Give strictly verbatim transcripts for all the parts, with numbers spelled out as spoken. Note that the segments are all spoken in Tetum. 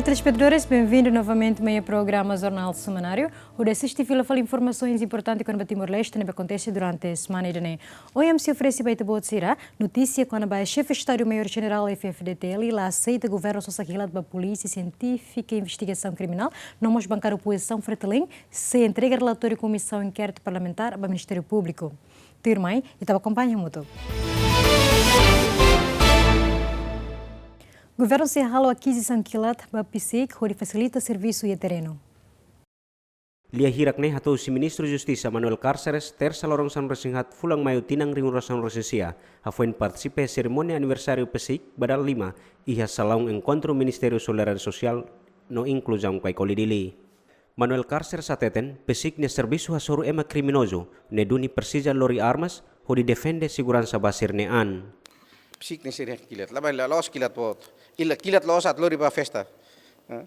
Telespetadores, benvindu novamente mai programa Jornál Semanáriu. Hodi asiste fila fali informasaun importante kona-ba Timor-Leste ne'ebé akontese durante semana ida-ne'e. Ohin ami sei oferese ba ita-boot sira notísia kona-ba Xefe Estadu Maiór Jenerál F-FDTL la aseita governu sosa kilat ba Polísia Sientífika Investigasaun Kriminál, no mós bankada opozisaun Fretilin sei entrega relatóriu Komisaun Inkéritu Parlamentár ba Ministériu Públiku. Tuirmai, ita bá akompaña hamutuk. Governu sei halo akizisaun kilat ba PCIC hodi fasilita servisu iha terrenu. Lia hirak ne'e hato'o husi Ministru Justisa Manuel Cárceres, Tersa loron sanulu-resin-haat fulan Maiu tinan rihun rua sanulu-resin-sia, hafoin partisipa iha serimónia aniversáriu PCIC ba dala lima iha Salaun Enkontru Ministériu Solidariedade Sosiál no Inkluzaun Caicoli, Dili. Manuel Cárceres hateten, PCIC nia servisu hasoru ema kriminozu ne'e duni presiza lori armas hodi defende seguransa ba sira-nia an. PCIC ne'e sira kilat, la bele la'ós kilat boot. Ila kilat la'ós atu lori ba festa. Eh?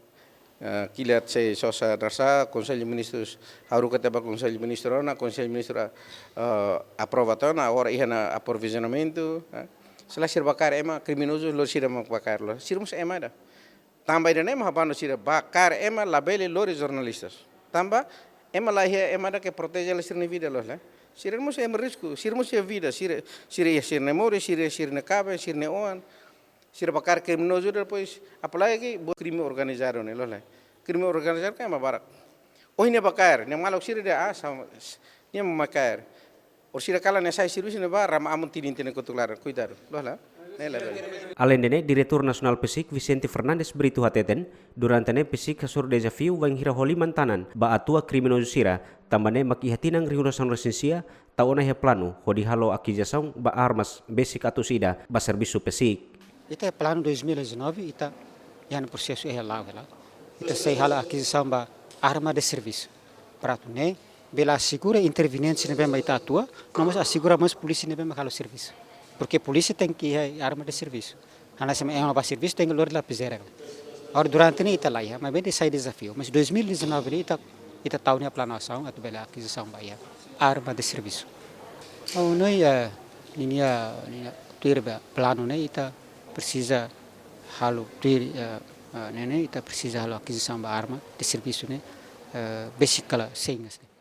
Eh, kilat sei sosa darsá, Konsellu Ministrus, haruka tiha ba Konsellu Ministru ona, Konsellu Ministru, eh, aprova tiha ona, agora iha ona aprovizionamentu, eh? Se lae sira bá kaer ema kriminozu, lori sira mak bá kaer, lori sira mós ema ida. Tanba ida-ne'e mak ha'u bandu sira bá kaer ema labele lori jornalistas. Tanba ema laiha ema ida ke proteje hela sira-nia vida loos, eh? Sira mós ema risku, sira mós iha vida, sira, sira iha sira-nia moris, sira iha sira-nia kaben, sira-nia oan. Sira bá kaer kriminozu depois, apalagi buat krime organizadu ne'e loos, eh? Krime organizadu kan ema barak. Ohin nia bá kaer, nia maluk sira dehan, ah, sama, nia mak kaer. Orsida kalan nia sai servisu ne'ebá, rama amun tidin tiha nia kotuk laran, kuidadu. Loos la? Ne'e la bele. Aleinde ne'e, Diretór Nasionál PCIC, Vicente Fernandes Brito hateten, durante ne'e PCIC hasoru dezafiu bainhira ho liman-tanan ba atua kriminozu sira, tanba ne'e mak iha tinan rihun rua sanulu-resin-sia, tau ona iha planu hodi halo akizisaun ba armas besik atus ida ba servisu PCIC. Ita planu dois mil e dezanove, ita iha prosesu iha la'o, iha la'o. Ita sei halo akizisaun ba arma de servisu. Para atu nune'e bele asegura interveniente sira ne'ebé mak ita atua, no mós asegura mós polísia ne'ebé mak halo servisu. Porque polísia tenke iha arma de servisu. Hanesan ema bá servisu tenke lori lapizeira. Agora durante ne'e ita laiha, maibé ita sai dezafiu. Mas dois mil e dezanove ne'e ita, ita tau nia planu asaun atu bele akizisaun ba iha arma de servisu. Ha'u hanoin, eh, ninia, ninia tuir ba planu ne'e ita presiza halo tuir, eh, eh, ne'e ne'e ita presiza halo akizisaun ba arma de servisu ne'e, eh, besik kala sein hanesan ne'e.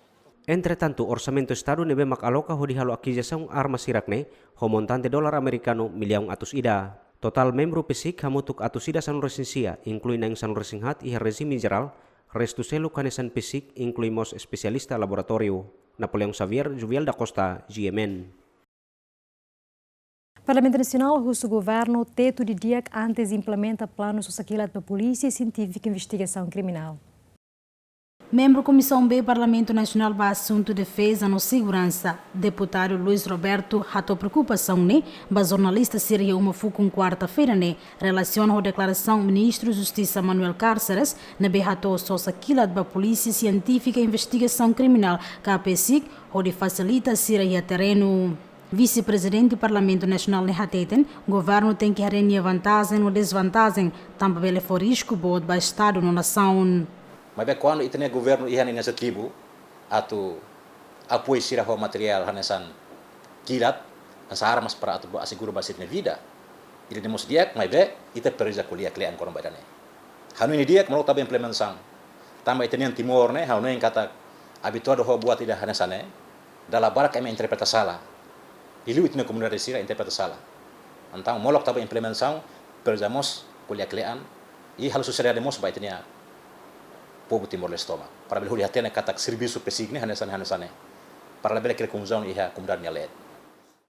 Entretantu, orsamentu Estadu ne'ebé mak aloka hodi halo akizisaun arma sira-ne'e, ho montante dolar amerikanu millaun atus ida. Totál membru PCIC hamutuk atus ida sanulu-resin-sia, inklui na'in sanulu-resin-haat iha rejime jerál, restu seluk hanesan PCIC, inklui mós espesialista laboratóriu. Napoleão Xavier, Juviel da Costa, GMN. Parlamentu Nasionál husu governu tetu didi'ak antes implementa planu sosa kilat ba Polísia Sientífika Investigasaun Kriminál. Membru Komisaun B Parlamentu Nasionál ba Asuntu Defeza no Seguransa, Deputadu Luis Roberto, hato'o preokupasaun ne'e ba jornalista sira iha uma fukun kuarta-feira ne'e, relasiona ho deklarasaun Ministru Justisa Manuel Cárceres, ne'ebé hato'o sosa kilat ba Polísia Sientífika Investigasaun Kriminál, ka PCIC, hodi fasilita sira iha terrenu. Vise-Prezidente Parlamentu Nasionál ne'e hateten, governu tenke haree nia vantajen no dezvantajen, tanba bele fó risku boot ba Estadu no nasaun. Maibé kuandu ita-nia governu iha nia inisiativa atu apoiu sira ho materiál hanesan kilat, hanesan armas para atu asegura ba sira-nia vida. Ida-ne'e mós di'ak, maibé ita presiza ko'alia kle'an kona-ba ida-ne'e. Hanoin ne'e di'ak, maibé tau ba implementasaun. Tanba ita-nia Timor ne'e, ha'u hanoin katak abituadu ho buat ida hanesan ne'e, dala barak ema interpreta sala. Liuliu ita-nia komunidade sira interpreta sala. Entaun, molok tau ba implementasaun, presiza mós ko'alia kle'an, i halo sosiedade mós ba ita-nia povu Timor-Leste tomak. Para bele hodi hatene katak servisu PCIC ne'e hanesan ne'e, hanesan ne'e. Para labele kria konfuzaun iha komunidade nia leet.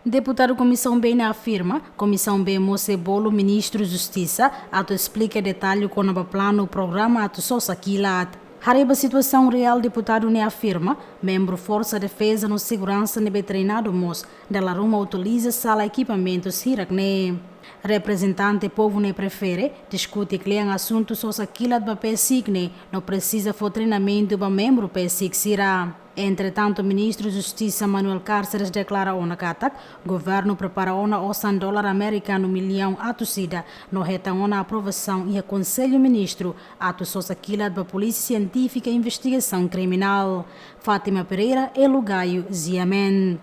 Deputadu Komisaun B ne'e afirma, Komisaun B mós sei bolu Ministru Justisa atu esplika detalle kona-ba planu programa atu sosa kilat. Haree ba situasaun reál, deputadu ne'e afirma, membru Forsa Defeza no Seguransa ne'ebé treinadu mós dala ruma utiliza sala ekipamentus hirak-ne'e. Reprezentante povu ne'e prefere diskute kle'an asuntu sosa kilat ba PCIC ne'e, no presiza fó treinamentu ba membru PCIC sira. Entretantu, Ministru Justisa Manuel Cárceres deklara ona katak, governu prepara ona osan dolar amerikanu millaun atus ida, no hetan ona aprovasaun iha Konsellu Ministru atu sosa kilat ba Polísia Sientífika Investigasaun Kriminál. Fátima Pereira, Elo Gaio, GMN.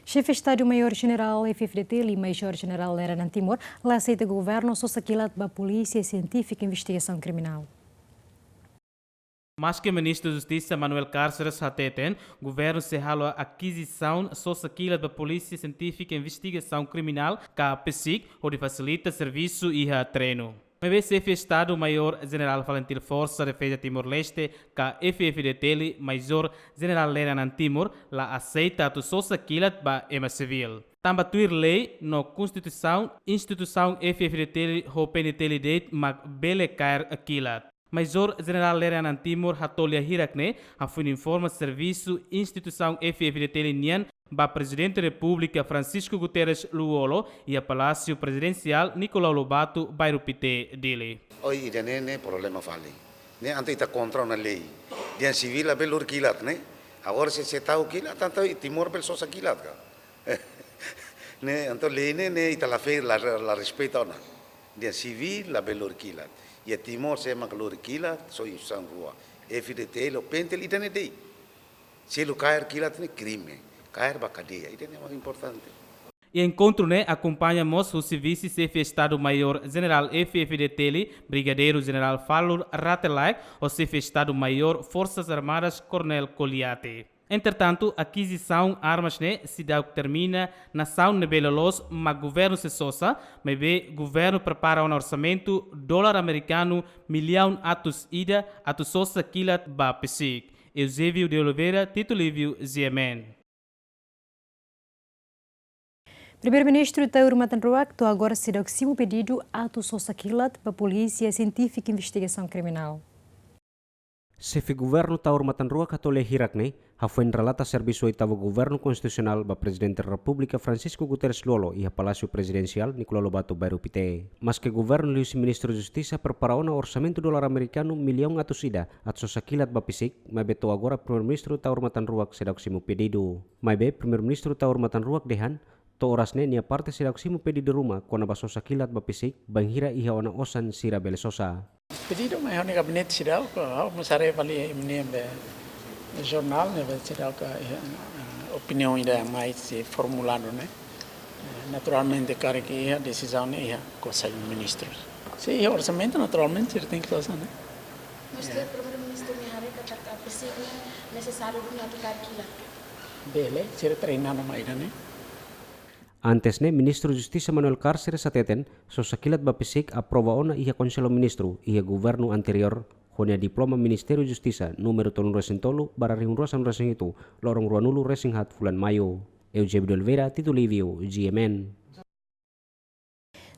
Xefe Estadu Maiór Jenerál F-FDTL, Majór Jenerál Lere Anan Timur, la aseita governu sosa kilat ba Polísia Sientífika Investigasaun Kriminál. Maske Ministru Justisa Manuel Cárceres hateten, governu sei halo akizisaun sosa kilat ba Polísia Sientífika Investigasaun Kriminál, ka PSIK, hodi fasilita servisu iha terrenu. Maibé Xefe Estadu Maiór Jenerál Falintil Forsa Defeza Timor-Leste, ka F-FDTL, Majór Jenerál Lere Anan Timur, la aseita atu sosa kilat ba ema sivíl. Tanba tuir lei no konstituisaun, instituisaun F-FDTL ho PNTL de'it mak bele kaer kilat. Majór Jenerál Lere Anan Timur hato'o lia hirak-ne'e, hafoin informa servisu instituisaun F-FDTL nian ba Prezidente Repúblika Francisco Guterres Lú-Olo iha Palásiu Prezidensiál Nicolau Lobato, Bairru Pité, Dili. Oi, ida-ne'e ne'e problema fali. Ne'e entaun ita kontra ona lei. Dehan sivíl labele lori kilat, ne'e. Agora se, se tau kilat, entaun Timor bele sosa kilat ka? Ne'e, entaun lei ne'e, ne'e ita la fe, la, la respeita ona. Dehan sivíl labele lori kilat. Iha Timor se ema lori kilat, só instituisaun rua. F-FDTL ho PNTL ida-ne'e de'it. Selu kaer kilat ne'e krime. Kaer ba kadeia. Ida-ne'e mak importante. Iha enkontru ne'e akompaña mós husi Vise-Xefe Estadu Maiór Jenerál F-FDTL, Brigadeiru Jenerál Falur Rate Laek, ho Xefe Estadu Maiór Forsas Armadas Koronél Coliate. Entretantu, akizisaun armas ne'e seidauk termina nasaun ne'ebé loloos mak governu sei sosa, maibé governu prepara ona orsamentu dolar amerikanu millaun atus ida atu sosa kilat ba PSIK. Eusébio de Oliveira, Tito Livio, G M N. Primeiru-Ministru Taur Matan Ruak to'o agora seidauk simu pedidu atu sosa kilat ba Polísia Sientífika Investigasaun Kriminál. Xefe Governu Taur Matan Ruak hato'o lia hirak-ne'e, hafoin relata servisu oitavu Governu Konstitusionál ba Prezidente Repúblika Francisco Guterres Lú-Olo iha Palásiu Prezidensiál Nicolau Lobato, Bairru Pité. Maske governu liuhusi Ministru Justisa prepara ona orsamentu dolar amerikanu millaun atus ida atu sosa kilat ba PSIK, maibé to'o agora Primeiru-Ministru Taur Matan Ruak seidauk simu pedidu. Maibé Primeiru-Ministru Taur Matan Ruak dehan, to'o oras ne'e nia parte seidauk simu pedidu ruma kona-ba sosa kilat ba PSIK, bainhira iha ona osan sira bele sosa. Pedidu mai ha'u-nia gabinete seidauk, ha'u mós haree fali imi-nia be jornál ne'ebé seidauk, eh, opiniaun ida mai sei formuladu ne'e. Eh, naturalmente karik iha desizaun ne'e iha Konsellu Ministrus. Se iha orsamentu naturalmente sira tenke sosa ne'e. Mas, ya, Primeiru-Ministru nia haree katak PSIK ne'e nesesáriu duni atu kaer kilat. Bele, sira treina ona mai ida-ne'e. Antes ne'e, Ministru Justisa Manuel Cárceres hateten, sosa kilat ba PSIK aprova ona iha Konsellu Ministru iha governu anteriór, ho nia diploma Ministériu Justisa númeru tolunulu-resin-tolu barra rihun rua sanulu-resin-hitu, loron ruanulu-resin-haat fulan Maiu. Eusébio de Oliveira, Tito Livio, G M N.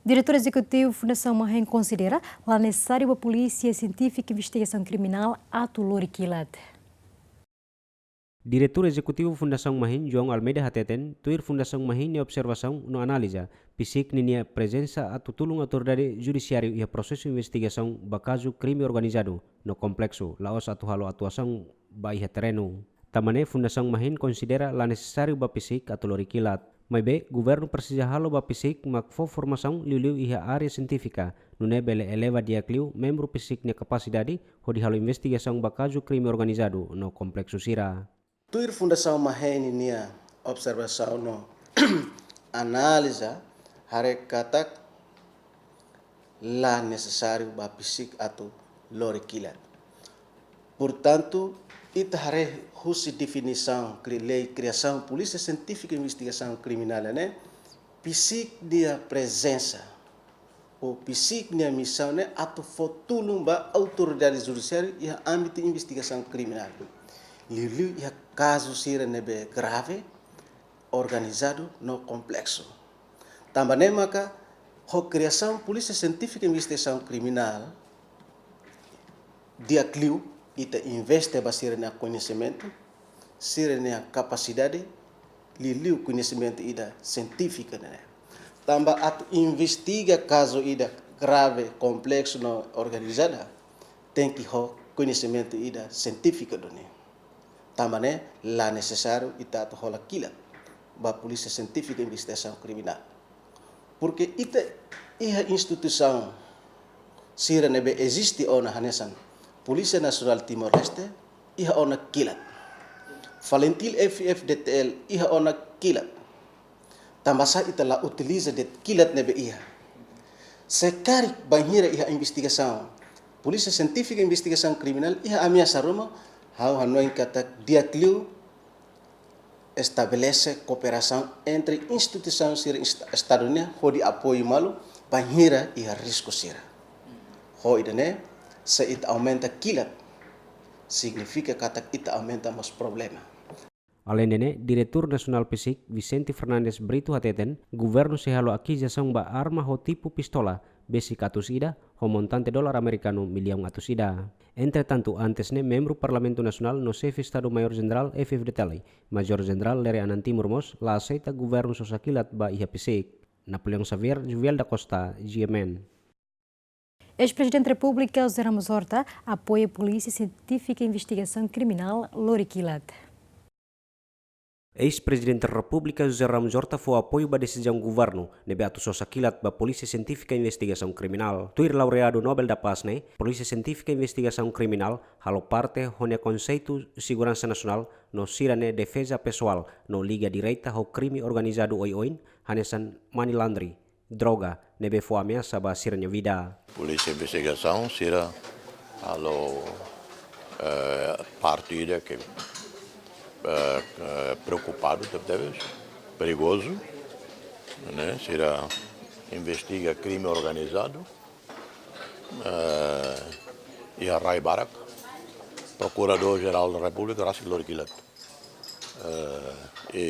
Diretór Ezekutivu Fundasaun Mahen konsidera la nesesáriu ba Polísia Sientífika Investigasaun Kriminál atu lori kilat. Diretór Ezekutivu Fundasaun Mahen, João Almeida hateten, tuir Fundasaun Mahen nia observasaun no analiza, PSIK ninia prezensa atu tulun autoridade judisiáriu iha prosesu investigasaun ba kazu krime organizadu no kompleksu, la'ós atu halo atuasaun ba iha terrenu. Tanba ne'e Fundasaun Mahen konsidera la nesesáriu ba PSIK atu lori kilat. Maibé, governu presiza halo ba PSIK mak fó formasaun liuliu iha área sientífika, nune'e bele eleva di'ak liu membru PSIK nia kapasidade hodi halo investigasaun ba kazu krime organizadu no kompleksu sira. Tuir Fundasaun Mahen ninia observasaun no analiza, haree katak la nesesáriu ba PSIK atu lori kilat. Portantu, ita haree husi definisaun kri-, lei kriasaun Polísia Sientífika Investigasaun Kriminál ne'e, PSIK nia prezensa, ou PSIK nia misaun ne'e atu fó tulun ba autoridade judisiária iha ámbitu investigasaun kriminál. Liuliu iha kazu sira ne'ebé grave, organizadu no kompleksu. Tanba ne'e maka, ho kriasaun Polísia Sientífika Investigasaun Kriminál, di'ak liu ita investe ba sira-nia koñesimentu, sira-nia kapasidade, liuliu koñesimentu ida sientífiku ne'e. Tanba atu investiga kazu ida grave, kompleksu no organizada, tenke ho koñesimentu ida sientífiku duni. Tanba ne'e la nesesáriu ita atu hola kilat ba Polísia Sientífika Investigasaun Kriminál. Porke ita iha instituisaun sira ne'ebé eziste ona hanesan Polísia Nasionál Timor-Leste iha ona kilat. Falintil F-FDTL iha ona kilat. Tanbasá ita la utiliza de'it kilat ne'ebé iha? Se karik bainhira iha investigasaun, Polísia Sientífika Investigasaun Kriminál iha ameasa ruma, ha'u hanoin katak di'ak liu estabelese kooperasaun entre instituisaun sira esta-, Estadu nian hodi apoiu malu bainhira iha risku sira. Ho ida-ne'e, se ita aumenta kilat, signifika katak ita aumenta mós problema. Aleinde ne'e, Diretór Nasionál PCIC, Vicente Fernandes Brito hateten, governu sei halo akizisaun ba arma ho tipu pistola, besik atus ida, ho montante dolar amerikanu millaun atus ida. Entretantu, antes ne'e membru Parlamentu Nasionál no Xefe Estadu Maiór Jenerál F-FDTL, Major Jenerál Lere Anan Timur mós la aseita governu sosa kilat ba iha PCIC. Napoleão Xavier, Joel da Costa, G M N. Eis-Prezidente Repúblika José Ramos Horta apoia Polísia Sientífika Investigasaun Kriminál lori kilat. Eis-Prezidente Repúblika José Ramos Horta fó apoiu ba desizaun governu ne'ebé atu sosa kilat ba Polísia Sientífika Investigasaun Kriminál. Tuir laureadu Nobel da Paz ne'e, Polísia Sientífika Investigasaun Kriminál halo parte ho nia konseitu seguransa nasionál no sira-nia defeza pesoál no liga direta ho krime organizadu oioin, hanesan money laundering, droga, ne'ebé fó ameasa ba sira-nia vida. Polísia investigasaun sira halo, eh, parte ida ke, eh, eh, preokupadu tebetebes, perigozu, ne'e? Sira investiga krime organizadu, eh, iha rai barak. Prokuradór Jerál da Repúblika rasik lori kilat. Eh, i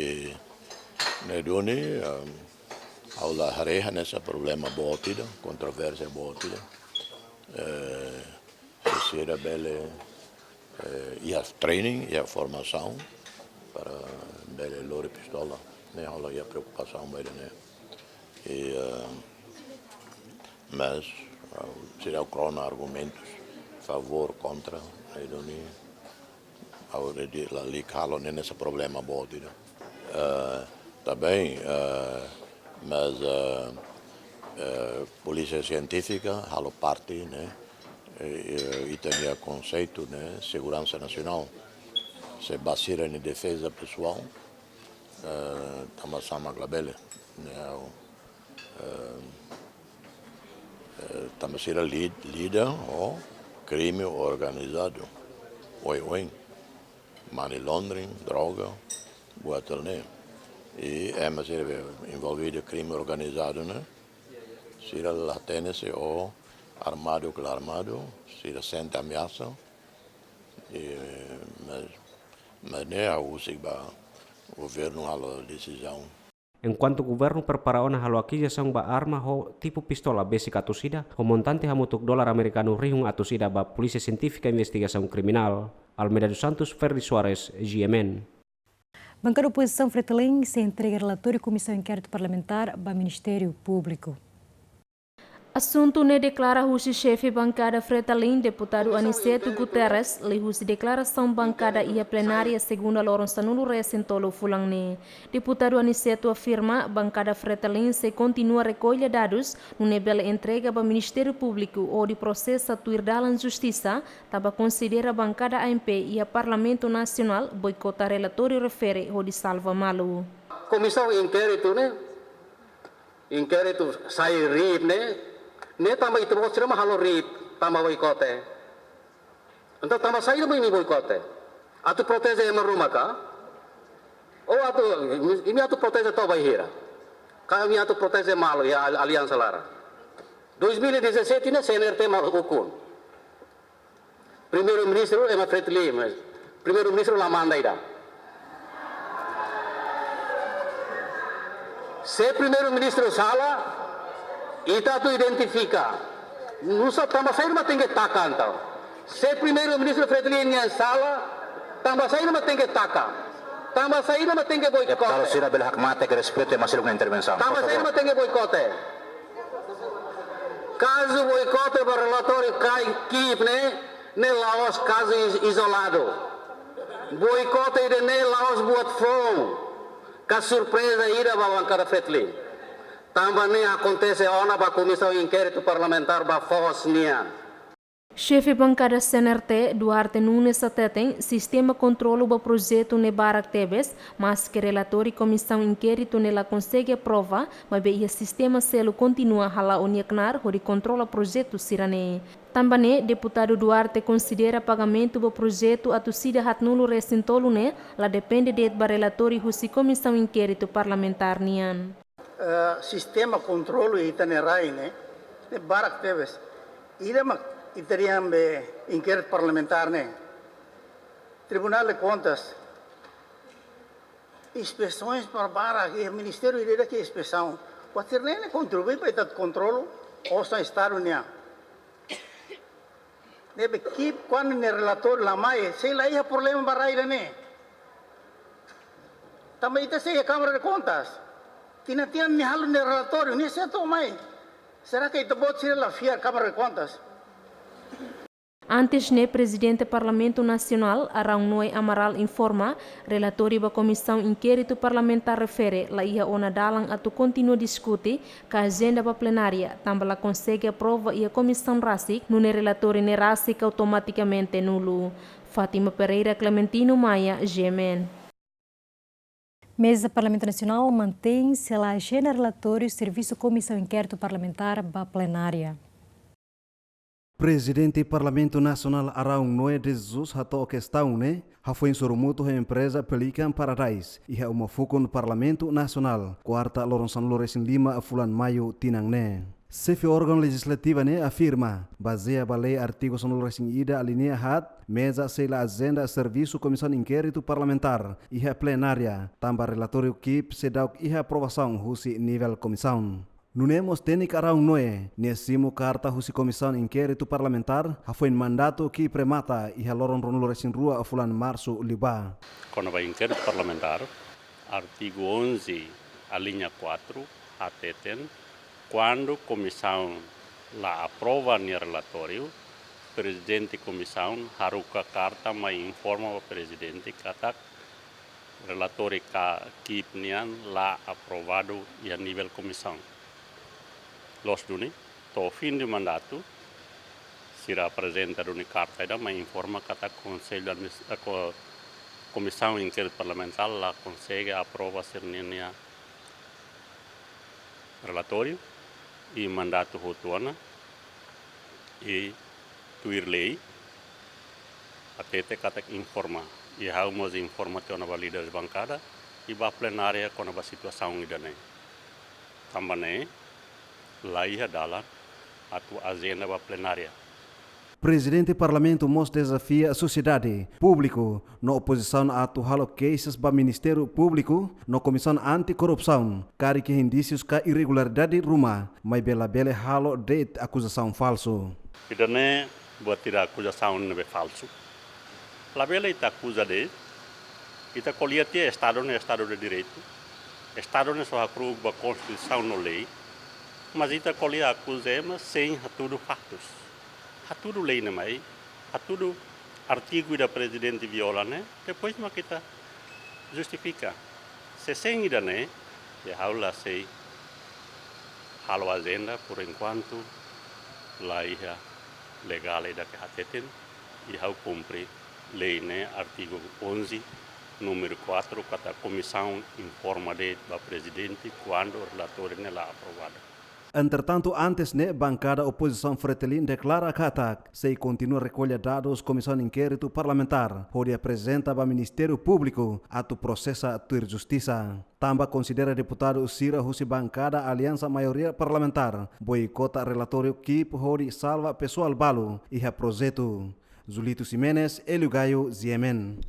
ne'e duni, eh, ha'u la haree hanesan problema boot ida, kontrovérsia boot ida. Eh, se sira bele, eh, iha training, iha formasaun para bele lori pistola. Ne'e ha'u la iha preokupasaun ba ida-ne'e. I, eh, mas, eh, sira rona argumentus favór, kontra, ne'e duni ha'u dehan lalika halo ne'e hanesan problema boot ida. Eh, tá bem, eh, mas, eh, eh, Polísia Sientífika halo parte, ne'e? Eh, eh, ita-nia konseitu, ne'e? Seguransa nasionál. Se ba sira-nia defeza pesoál, eh, tanbasá mak labele, ne'e? Eh, eh, tanba sira lid-, lida ho krime organizadu. Oioin. Money laundering, droga, buat ne'e. I ema sira be envolvidu krime organizadu ne'e, sira la hatene se o armadu ka la armadu, sira sente ameasa. I, mas, mas ne'e ha'u husik ba governu halo desizaun. Enkuantu governu prepara ona halo akizisaun ba arma ho tipu pistola besik atus ida, ho montante hamutuk dolar amerikanu rihun atus ida ba Polísia Sientífika Investigasaun Kriminál. Almeida dos Santos, Ferdi Soares, G M N. Bankada opozisaun Fretilin sei entrega relatóriu Komisaun Inkéritu Parlamentár ba Ministériu Públiku. Asuntu ne'e deklara husi xefe bankada Fretilin, Deputadu Aniceto Guterres, liuhusi deklarasaun bankada iha plenária segunda loron sanulu resin tolu fulan ne'e. Deputadu Aniceto afirma, bankada Fretilin sei kontinua rekolla dadus, nune'e bele entrega ba Ministériu Públiku hodi prosesa tuir dalan justisa, tanba konsidera bankada A M P iha Parlamentu Nasionál boikota relatóriu refere hodi salva malu. Komisaun inkéritu ne'e, inkéritu sai RIP ne'e, ne'e tanba ita-boot sira mak halo RIP, tanba boikote. Entaun tanba saida mak imi boikote? Atu proteje ema ruma ka? Ou atu, imi atu proteje to'o bainhira? Ka imi atu proteje malu iha al-, aliansa laran? Dois mil e dezassete ne'e C N R T mak ukun. Primeiru-Ministru ema Fretilin, mas Primeiru-Ministru la manda ida. Se Primeiru-Ministru sala, ita atu identifika. Nusá, tanba saida mak tenke taka entaun? Se Primeiru-Ministru Fretilin nian sala, tanba saida mak tenke taka? Tanba saida mak tenke boikote? Deputadu sira bele hakmatek, respeitu ema seluk nia intervensaun. Tanba saida mak tenke boikote? Kazu boikote ba relatóriu kai Kiev ne'e, ne'e la'ós kazu is-, izoladu. Boikote ida-ne'e la'ós buat foun ka surpreza ida ba bankada Fretilin. Tanba ne'e akontese ona ba Komisaun Inkéritu Parlamentár ba foos nian. Xefe Bankada C N R T, Duarte Nunes hateten, sistema kontrolu ba projetu ne'e barak tebes, maske relatóriu Komisaun Inkéritu ne'e la konsege aprova, maibé iha sistema seluk kontinua hala'o nia knaar hodi kontrola projetu sira-ne'e. Tanba ne'e, Deputadu Duarte konsidera pagamentu ba projetu atus ida haatnulu resin tolu ne'e la depende de'it ba relatóriu husi Komisaun Inkéritu Parlamentár nian. Eh, sistema kontrolu ita-nia rai ne'e, ne'e barak tebes. Ida mak ita-nia be inkéritu parlamentár ne'e. Tribunal de Contas, inspesoens para barak, iha ministériu ida-idak iha inspesaun. Buat sira-ne'e kontribui ba ita kontrolu osan Estadu nian. Ne'ebé ekipa kuandu nia relatóriu la mai, sei la iha problema ba rai ida-ne'e. Tanba ita sei iha Câmara de Contas. Tinan-tinan nia halo nia relatóriu, nia sei to'o mai. Será que ita-boot sira la fiar Câmara de Contas? Antes ne'e, Prezidente Parlamentu Nasionál, Araújo Noé Amaral informa, relatóriu ba Komisaun Inkéritu Parlamentár refere la iha ona dalan atu kontinua diskute ka ajenda ba plenária, tanba la konsege aprova iha komisaun rasik, nune'e relatóriu ne'e rasik automatikamente nulu. Fátima Pereira, Clementino Maia, G M N. Meza Parlamentu Nasionál mantein sela ajenda relatóriu servisu Komisaun Inkéritu Parlamentár ba plenária. Prezidente Parlamentu Nasionál Araújo Noé de Jesus hato'o kestaun ne'e hafoin sorumutu ho empreza Pelican Paradise iha uma fukun Parlamentu Nasionál, kuarta loron sanulu-resin-lima fulan Maiu tinan ne'e. Xefe órgaun lejislativa ne'e afirma, bazeia ba lei artigu sanulu-resin-ida alínea haat, meza sei la ajenda servisu Komisaun Inkéritu Parlamentár iha plenária, tanba relatóriu ekipa seidauk iha aprovasaun husi nivel komisaun. Nune'e mós tékniku Araújo Noé, nia simu karta husi Komisaun Inkéritu Parlamentár hafoin mandatu ekipa remata iha loron ruanulu-resin-rua fulan Marsu liubá. Kona-ba inkéritu parlamentár, artigu onze, alínea quatro, hateten, kuandu komisaun la aprova nia relatóriu, prezidente komisaun haruka karta mai informa ba prezidente katak relatóriu ka ekipa nian la aprovadu iha nivel komisaun. Loos duni, to'o fin de mandatu, sira aprezenta duni karta ida mai informa katak Konsellu Adminis-, eh, ko-, Komisaun Inkéritu Parlamentár la konsege aprova sira-nia relatóriu, i mandatu hotu ona, i tuir lei, hatete katak informa. I ha'u mós informa tiha ona ba líder bankada, i ba plenária kona-ba situasaun ida-ne'e. Tanba ne'e, la iha dalan atu ajenda ba plenária. Prezidente Parlamentu mós dezafia sosiedade, públiku no opozisaun atu halo keixas ba Ministériu Públiku no Komisaun Anti-Korrupsaun, karik iha indísius ka irregularidade ruma, maibé labele halo de'it akuzasaun falsu. Ida-ne'e buat ida akuzasaun ne'ebé falsu. Labele ita akuza de'it, ita ko'alia tiha Estadu ne'e Estadu de Direitu, Estadu ne'e só hakru'uk ba Konstituisaun no lei, mas ita ko'alia akuza ema sein hatudu faktus. Hatudu lei ne'e mai, hatudu artigu ida prezidente viola ne'e, depois mak ita justifika. Se sein ida-ne'e, ya ha'u la sei halo ajenda, por enkuantu la iha legál ida ke hateten, i ha'u kumpre lei ne'e artigu onze, númeru quatro, katak komisaun informa de'it ba prezidente kuandu relatóriu ne'e la aprovadu. Entretantu, antes ne'e, bankada opozisaun Fretilin deklara katak sei kontinua rekolla dadus Komisaun Inkéritu Parlamentár hodi aprezenta ba Ministériu Públiku atu prosesa tuir justisa. Tanba konsidera deputadu sira husi bankada Aliansa Maioria Parlamentár boikota relatóriu ekipa hodi salva pesoál balu iha projetu. Julito Ximenes, Hélio Gaio, G M N.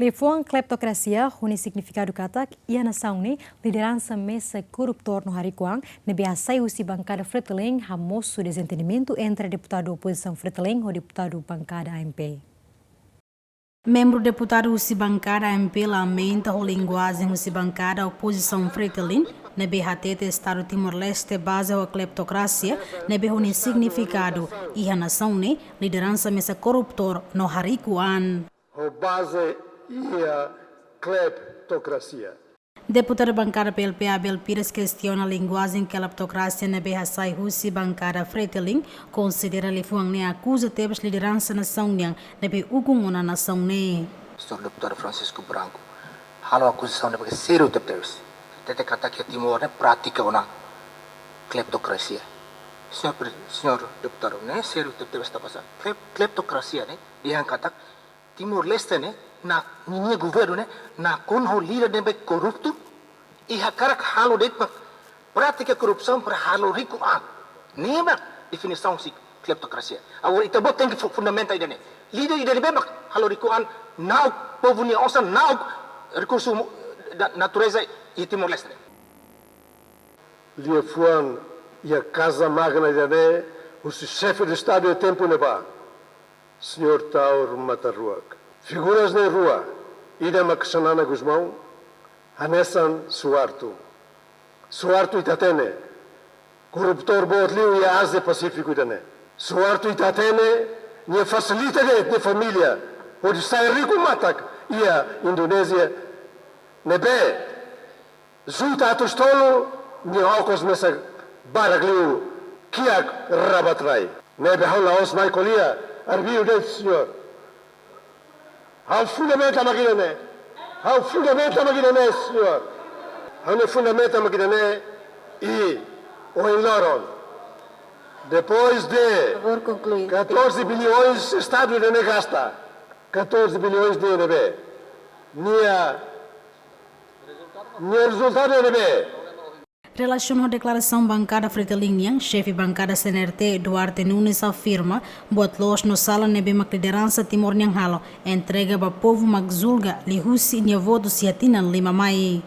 Liafuan kleptokrasia ho nia signifikadu katak iha nasaun ne'e lideransa mesak korruptór no hariku an, ne'ebé hasai husi bankada Fretilin hamosu dezentendimentu entre deputadu opozisaun Fretilin ho deputadu bankada A M P. Membru deputadu husi bankada A M P lamenta ho linguajen husi bankada opozisaun Fretilin, ne'ebé hatete Estadu Timor-Leste baze ho kleptokrasia, ne'ebé ho nia signifikadu iha nasaun ne'e lideransa mesak korruptór no hariku an. Ho baze iha kleptokrasia. Deputadu bankada P L P Abel Pires kestiona linguajen kleptokrasia ne'ebé hasai husi bankada Fretilin, konsidera liafuan ne'e akuza tebes lideransa nasaun nian ne'ebé ukun ona nasaun ne'e. Señór Deputadu Francisco Branco halo akuzasaun ne'ebé sériu tebetebes. Hatete katak iha Timor ne'e pratika ona kleptokrasia. Señór Pre-, Señór Deputadu, ne'e sériu tebetebes tanba sá? Klep-, kleptokrasia ne'e dehan katak Timor-Leste ne'e, ninia governu ne'e nakonu ho líder ne'ebé korruptu, i hakarak halo de'it mak pratika korrupsaun para halo riku an. Ne'e mak definisaun husi kleptokrasia. Agora ita-boot tenke fu-, fundamenta ida-ne'e. Líder ida ne'ebé mak halo riku an, na'ok povu nia osan, na'ok rekursu mu-, da-, natureza iha Timor-Leste ne'e. Liafuan iha Casa Magna ida-ne'e husi xefe de Estadu iha tempu ne'ebá, Señór Taur Matan Ruak. Figuras ne'e rua, ida mak Xanana Gusmão, hanesan Suharto. Suharto ita hatene, korruptór boot liu iha Ázia Pasífiku ida-ne'e. Suharto ita hatene, nia fasilita de'it nia família hodi sai riku matak iha Indonézia, ne'ebé junta atus tolu, nia okos mesak barak liu kiak rabat rai. Ne'ebé ha'u la'ós mai ko'alia, arbiru de'it, señór. Ha'u fundamenta mak ida-ne'e. Ha'u fundamenta mak ida-ne'e, señór. Ha'u-nia fundamenta mak ida-ne'e, i ohin loron, depois de Favor concluir. Catorze bilhões Estadu ida-ne'e gasta. Catorze bilhões de ne'ebé? Nia, nia rezultadu ne'ebé? Relasiona ho deklarasaun bankada Fretilin nian, xefe bankada C N R T, Duarte Nunes, afirma buat loos no sala ne'ebé mak lideransa Timor nian halo, entrega ba povu mak julga liuhusi nia votu iha tinan lima mai.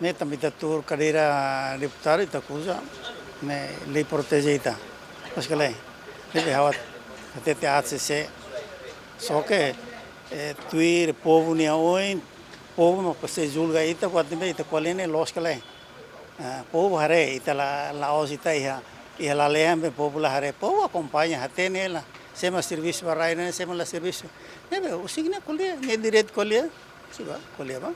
Ne'e tanba ita tuur kadeira deputadu, ita akuza, ne'e lei proteje ita. Mas kale, ne'ebé ha'u hatete aat sese. Só ke, eh, tuir povu nia oin, povu mak sei julga ita, kuandu ita ko'alia ne'e loos ka lae. Ah, povu haree, ita la, la'ós ita iha, iha lalehan be povu la haree, povu akompaña, hatene hela. Sé mak servisu ba rai ne'e, sé mak la servisu. Ne'ebé, husik ne'e ko'alia, nia direitu ko'alia. Husik ba, ko'alia ba.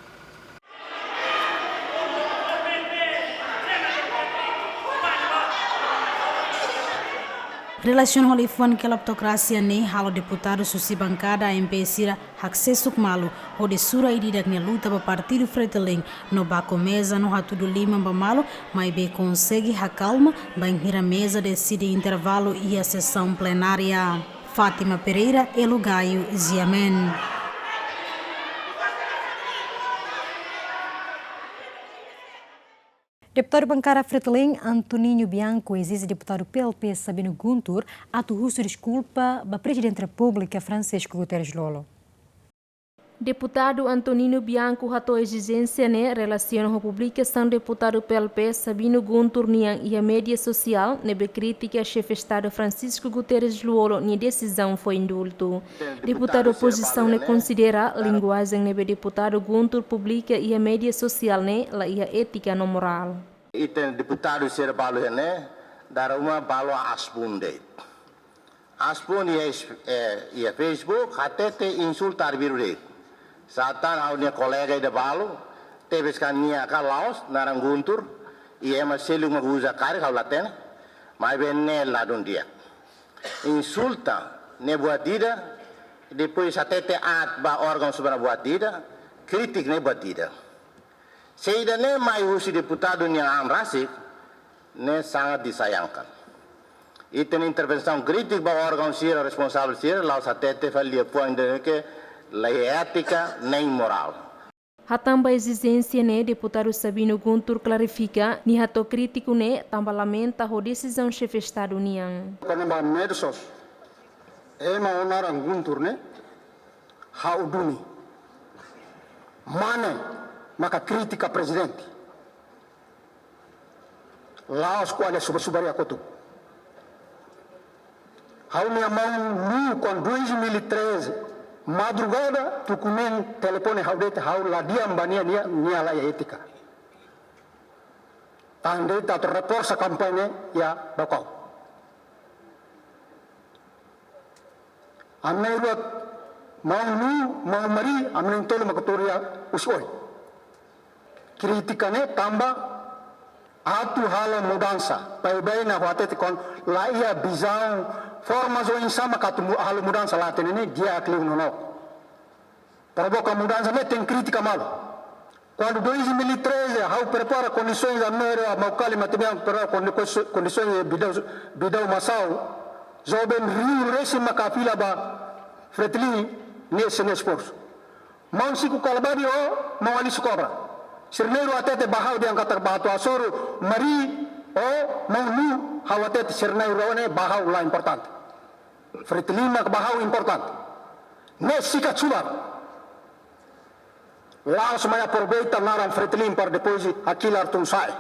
Relasiona ho liafuan kleptokrasia ne'e halo deputadu husi bankada M P sira haksesuk malu, hodi sura ida-idak nia luta ba partidu Fretilin, no baku meza no hatudu liman ba malu, maibé konsege hakalma, bainhira meza deside intervalu iha sesaun plenária. Fátima Pereira, Elo Gaio, G M N. Deputadu bankada Fretilin, Antoninho Bianco, ezije deputadu P L P Sabino Guntur atu husu deskulpa ba Prezidente Repúblika Francisco Guterres Lú-Olo. Deputadu Antoninho Bianco hato'o ezijénsia ne'e relasiona ho publikasaun deputadu P L P Sabino Guntur nian iha média sosiál ne'ebé kritika Xefe Estadu Francisco Guterres Lú-Olo nia desizaun fó indultu. Deputadu opozisaun ne'e konsidera linguajen ne'ebé deputadu Guntur publika iha média sosiál ne'e laiha étika no morál. Ita-nia deputadu sira balu iha ne'e, dala ruma balu aas-boot de'it. Aas-boot iha es-, eh, iha Facebook, hatete insulta arbiru de'it. Sá tan ha'u-nia kolega ida balu, tebes ka nia ka la'ós, naran Guntur, i ema seluk mak uza karik ha'u la hatene, maibé ne'e ladún di'ak. Insulta ne'e buat ida, depois hatete aat ba órgaun sira-ne'ebá buat ida, kritika ne'e buat ida. Se ida-ne'e mai husi deputadu nia an rasik, ne'e sangat disayangkan. Ita-nia intervensaun kritika ba órgaun sira responsavel sira, la'ós hatete fali liafuan ida-ne'e ke laiha étika nem morál. Hatán ba ezijénsia ne'e, deputadu Sabino Guntur klarifika, nia hato'o krítiku ne'e tanba lamenta ho desizaun Xefe Estadu nian. Kona-ba media sosiál, ema ho naran Guntur ne'e, ha'u duni. Mane maka kritika prezidente. La'ós ko'alia subar-subar iha kotuk. Ha'u-nia maun Lú kuandu dois mil e treze, madrugada, tuku neen telefone ha'u de'it, ha'u la di'ak ba nia, nia, nia laiha étika. Tan de'it atu reforsa kampaña iha Baucau. Ami na'in-rua, maun Lú, maun Mari, ami na'in-tolu mak tuur iha husi oin. Kritika ne'e tanba atu halo mudansa. Baibain ha'u hatete kuandu la iha vizaun, forma oinsá mak atu mu-, halo mudansa la hatene ne'e di'ak liu nonook. Provoka mudansa ne'e tenke kritika malu. Kuandu dois mil e treze, ha'u prepara kondisoens, a mera mau kali matebian prepara kondi-, kondisoens Bidau, Bidau Masau, joven riu-resin maka fila ba Fretilin, ne'e sei esforsu. Maun Siku Kalabadi ho maun Alisio Cobra. Sira na'in-rua hatete ba ha'u dehan katak ba atu hasoru Mari ho maun Lu, ha'u hatete sira na'in-rua ne'e ba ha'u la importante. Fretilin mak ba ha'u importante. Ne'e sikat subar. La'ós mai aproveita naran Fretilin para depois hakilar tun sa'e.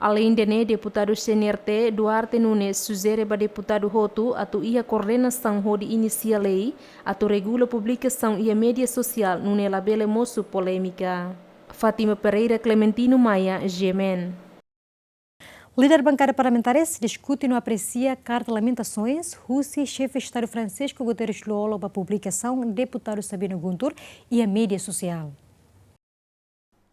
Aleinde ne'e, deputadu C N R T, Duarte Nunes, sujere ba deputadu hotu atu iha koordenasaun hodi inisia lei atu regula publikasaun iha média sosiál nune'e labele mosu polémika. Fátima Pereira, Clementino Maia, G M N. Líder bankada parlamentares diskute no apresia karta lamentasoens husi Xefe Estadu Francisco Guterres Lú-Olo ba publikasaun deputadu Sabino Guntur iha média sosiál.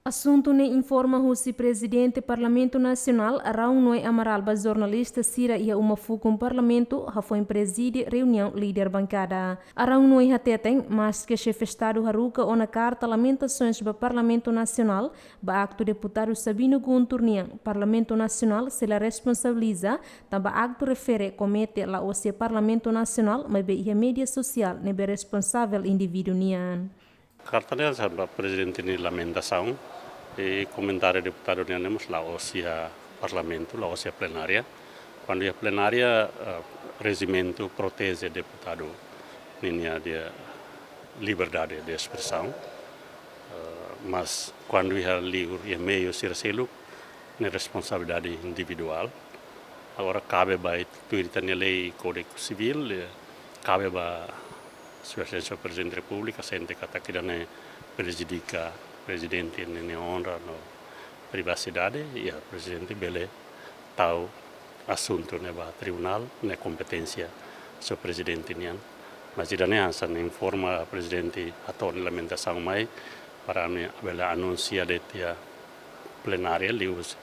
Asuntu ne'e informa husi Prezidente Parlamentu Nasionál, Araun Noé Amaral, ba jornalista sira iha uma fukun Parlamentu, hafoin prezide reuniaun líder bankada. Araun Noé hateten, maske Xefe Estadu haruka ona karta lamentasoens ba Parlamentu Nasionál, ba aktu deputadu Sabino Guntur nian, Parlamentu Nasionál sei la responsabiliza, tanba aktu refere komete la'ós iha Parlamentu Nasionál, maibé iha média sosiál ne'ebé responsavel indivíduu nian. Karta ne'e hanesan ba Prezidente nia lamentasaun, i komentáriu deputadu nian ne'e mós la'ós iha Parlamentu, la'ós iha plenária. Kuandu iha plenária, eh, rejimentu proteje deputadu ninia, dia, liberdade de espresaun. Eh, mas kuandu iha liur, iha meiu sira seluk, ne'e responsabilidade individuál. Agora kabe ba it-, tuir ita-nia lei Kódigu Sivíl, eh, kabe ba Sua Exelénsia Prezidente Repúblika sente katak ida-ne'e prejudika Prezidente ninia onra no privasidade, iha Prezidente bele tau asuntu ne'e ba tribunál, ne'e kompeténsia Sua Prezidente nian. Mas ida-ne'e hanesan informa Prezidente hato'o nia lamentasaun mai, para ami bele anunsia de'it iha plenária, liuhusi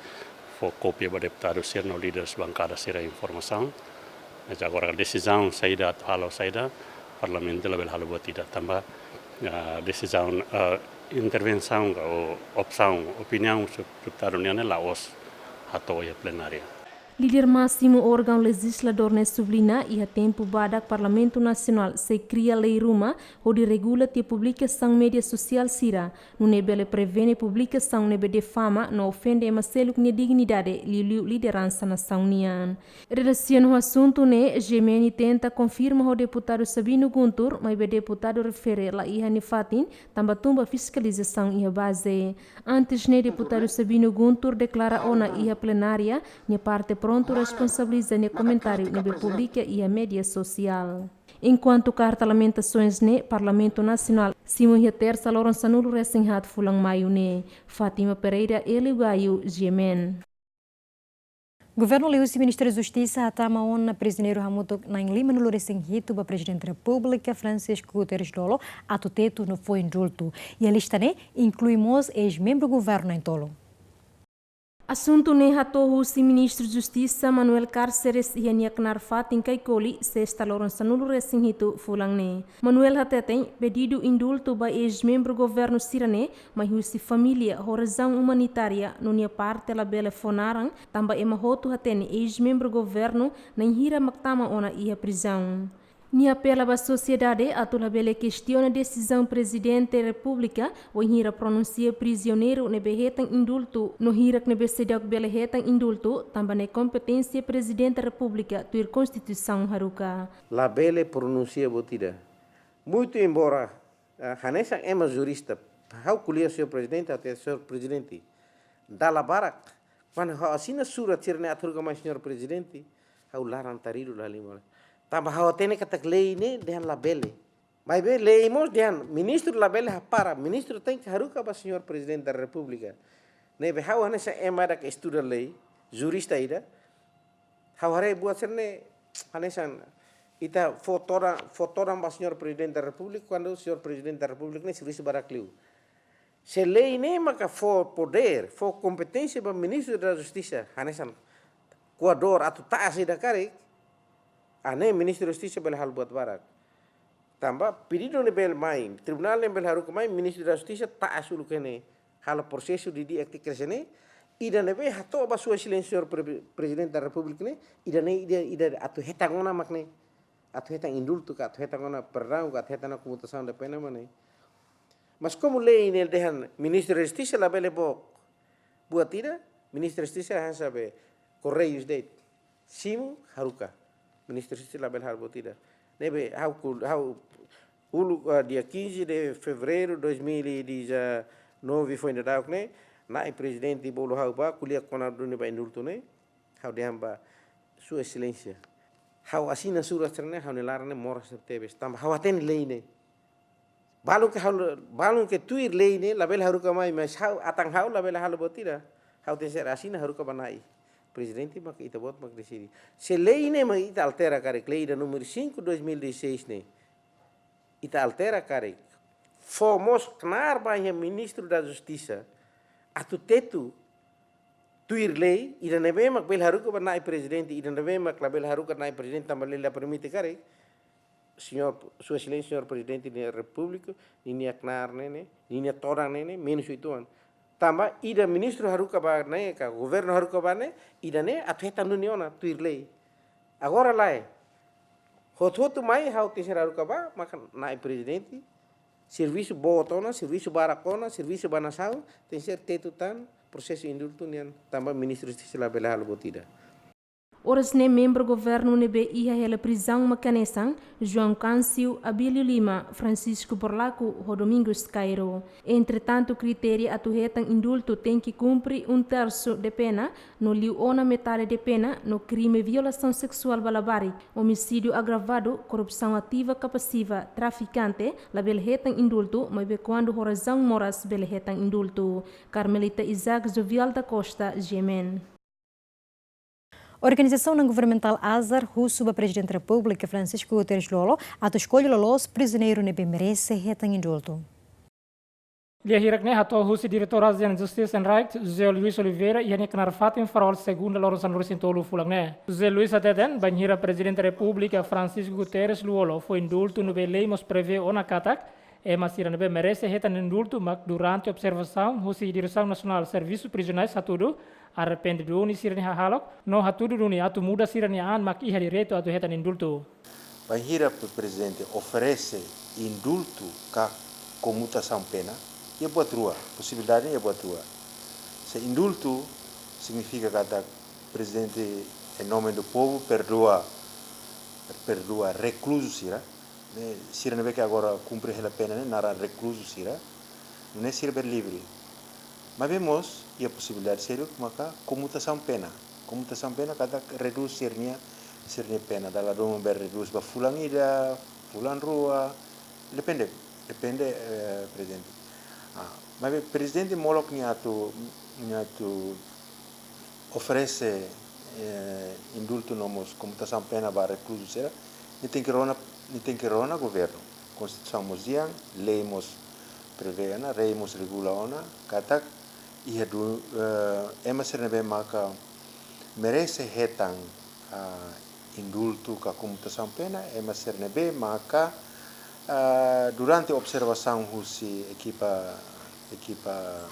fó kópia ba deputadu sira no líderes bankada sira informasaun. Mas agora desizaun saida atu halo saida, Parlamentu labele halo buat ida tanba, ah, desizaun, ah, intervensaun ka, ou opsaun, opiniaun husi deputadu nian ne'e la'ós hato'o iha plenária. Líder másimu órgaun lejizladór ne'e subliña, iha tempu badak Parlamentu Nasionál sei kria lei ruma hodi regula tiha publikasaun média sosiál sira, nune'e bele prevene publikasaun ne'ebé difama no ofende ema seluk nia dignidade, liuliu lideransa nasaun nian. Relasiona ho asuntu ne'e, G M N tenta konfirma ho deputadu Sabino Guntur, maibé deputadu refere la iha nia fatin, tanba tun ba fiskalizasaun iha baze. Antes ne'e, deputadu Sabino Guntur deklara ona iha plenária, nia parte prontu responsabiliza nia komentáriu ne'ebé publika iha média sosiál. Enkuantu karta lamentasoens ne'e, Parlamentu Nasionál simu iha tersa loron sanulu-resin-haat fulan Maiu ne'e. Fátima Pereira, Hélio Gaio, G M N. Governu liuhusi Ministériu Justisa hatama ona prizioneiru hamutuk na'in-limanulu-resin-hitu ba Prezidente Repúblika Francisco Guterres Lú-Olo atu tetu no fó indultu. Iha lista ne'e inklui mós eis-membru governu na'in-tolu. Asuntu ne'e hato'o husi Ministru Justisa Manuel Cárceres iha nia knaar fatin Caicoli, sesta loron sanulu-resin-hitu fulan ne'e. Manuel hateten, pedidu indultu ba eis-membru governu sira-ne'e mai husi família ho razaun umanitária, no nia parte labele fó naran, tanba ema hotu hatene eis-membru governu na'in hira mak tama ona iha prizaun. Nia apela ba sosiedade atu labele kestiona desizaun Prezidente Repúblika, wainhira pronunsia prizioneiru ne'ebé hetan indultu, no hirak ne'ebé seidauk bele hetan indultu, tanba ne'e kompeténsia Prezidente Repúblika tuir Konstituisaun haruka. Labele pronunsia buat ida. Muito embora, ah, hanesan ema jurista, ha'u ko'alia, señór Prezidente, até señór Prezidente, dala barak, kuandu ha'u asina surat sira-ne'e atu haruka mai señór Prezidente, ha'u laran taridu la halimar. Tanba ha'u hatene katak lei ne'e dehan labele. Maibé lei mós dehan ministru labele hapara, ministru tenke haruka ba señór Prezidente da Repúblika. Ne'ebé ha'u hanesan ema ida ke estuda lei, jurista ida, ha'u haree buat sira-ne'e hanesan ita fó todan, fó todan ba señór Prezidente da Repúblika, kuandu señór Prezidente da Repúblika ne'e servisu barak liu. Se lei ne'e maka fó podér, fó kompeténsia ba Ministru da Justisa, hanesan koadór atu ta'as ida karik, ah ne'e Ministru Justisa bele halo buat barak. Tanba pedidu ne'ebé mai, tribunál ne'e bele haruka mai, Ministru da Justisa ta'as uluk ne'e, halo prosesu didi'ak tiha kres ne'e, ida ne'ebé hato'o ba Sua Exelénsia Señór Pre-, Prezidente da Repúblika ne'e, ida ne'e, ida, ida atu hetan ona mak ne'e, atu hetan indultu ka, atu hetan ona perdaun ka, atu hetan ona komutasaun de pena mak ne'e. Mas komu lei ne'e dehan Ministru Justisa labele book buat ida, Ministru Justisa hanesan be Correios de'it. Simu haruka. Ministru Justisa labele halo buat ida. Ne'ebé ha'u ku-, ha'u uluk, ah, dia quinze de fevereiro dois mil e dezanove foin daudauk ne'e, Na'i Prezidente bolu ha'u ba ko'alia kona-ba duni ba indultu ne'e. Ha'u dehan ba Sua Exelénsia, ha'u asina surat sira-ne'e, ha'u-nia laran ne'e moras tebes. Tanba ha'u hatene lei ne'e. Balun ke ha'u, balun ke tuir lei ne'e labele haruka mai, mas ha'u, atan ha'u labele halo buat ida. Ha'u tenke ser asina haruka ba Na'i Prezidente, maka ita-boot mak deside. Se lei ne'e mak ita altera karik, lei ida número cinco dois mil e dezasseis ne'e, ita altera karik, fó mós knaar ba iha Ministru da Justisa atu tetu tuir lei, ida ne'ebé mak bele haruka ba Na'i Prezidente, ida ne'ebé mak labele haruka Na'i Prezidente, tanba lei la permite karik, Señór, Sua Exelénsia Señór Prezidente da Repúblika, ninia knaar ne'e ne'e, ninia todan ne'e ne'e, menus uitoan. Tanba ida ministru haruka ba ne'e, ka governu haruka ba ne'e, ida ne'e atu hetan duni ona tuir lei. Agora lae, hotu-hotu mai ha'u tenke ser haruka ba, maka Na'i Prezidente, servisu boot ona, servisu barak ona, servisu ba nasaun, tenke ser tetu tan prosesu indultu nian, tanba Ministru Justisa labele halo buat ida. Oras ne'e membru governu ne'ebé iha hela prizaun mak hanesan João Câncio, Abílio Lima, Francisco Borlaco ho Domingos Cairo. Entretantu, kritéria atu hetan indultu tenke kumpre um terço de pena, no liu ona metade de pena, no krime violasaun seksuál ba labarik, omisídiu agravadu, korrupsaun ativa ka pasiva, trafikante, labele hetan indultu, maibé kuandu ho razaun moras bele hetan indultu. Carmelita Isaac, Jovial da Costa, G M N. Organizasaun não-governamentál ASAR husu ba Prezidente Repúblika Francisco Guterres Lú-Olo atu eskolhe loloos prizioneiru ne'ebé merese hetan indultu. Lia hirak ne'e hato'o husi Diretór ASEAN Justice and Rights, José Luis Oliveira, iha nia knaar fatin Farol, Segunda, loron sanulu-resin-tolu fulan ne'e. José Luis hateten, bainhira Prezidente Repúblika Francisco Guterres Lú-Olo fó indultu ne'ebé lei mós prevee ona katak ema sira ne'ebé merese hetan indultu mak durante observasaun husi Diresaun Nasionál Servisu Prizionais hatudu, arrepende duni sira-nia hahalok, no hatudu duni atu muda sira-nia an mak iha direitu atu hetan indultu. Bainhira pre-, Prezidente oferese indultu ka komutasaun pena, iha buat rua, posibilidade iha buat rua. Se indultu signifika katak Prezidente, em nome do povo, perdua, perdua rekluzu sira, ne'e, sira ne'ebé ke agora kumpre hela pena ne'e, naran rekluzu sira, ne'e sira bele livre. Maibé mós iha posibilidade sériu maka komutasaun pena. Komutasaun pena katak redús sira-nia, sira-nia pena. Dala ruma bele redús ba fulan ida, fulan rua, depende, depende, eh, Prezidente. Ah, maibé Prezidente molok nia atu, nia atu oferese, eh, indultu no mós komutasaun pena ba rekluzu sira, nia tenke rona, nia tenke rona governu. Konstituisaun mós dehan, lei mós prevee ona, lei mós regula ona, katak iha du-, eh, ema sira ne'ebé maka merese hetan, ah, indultu ka komutasaun pena, ema sira ne'ebé maka, ah, durante observasaun husi ekipa, ekipa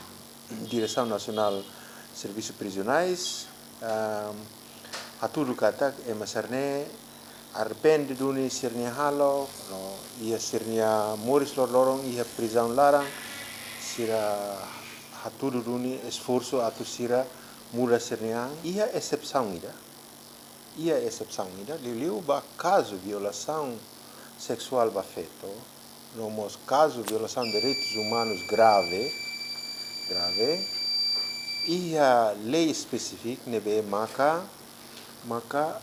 Diresaun Nasionál Servisu Prizionais, ah, hatudu katak ema sira-ne'e arrepende duni sira-nia hahalok, no iha sira-nia moris loroloron iha prizaun laran, sira hatudu duni esforsu atu sira muda sira-nia an. Iha esepsaun ida, iha esepsaun ida, liuliu ba kazu violasaun seksuál ba feto, no mós kazu violasaun direitus umanus grave, grave, iha lei espesífiku ne'ebé maka, maka,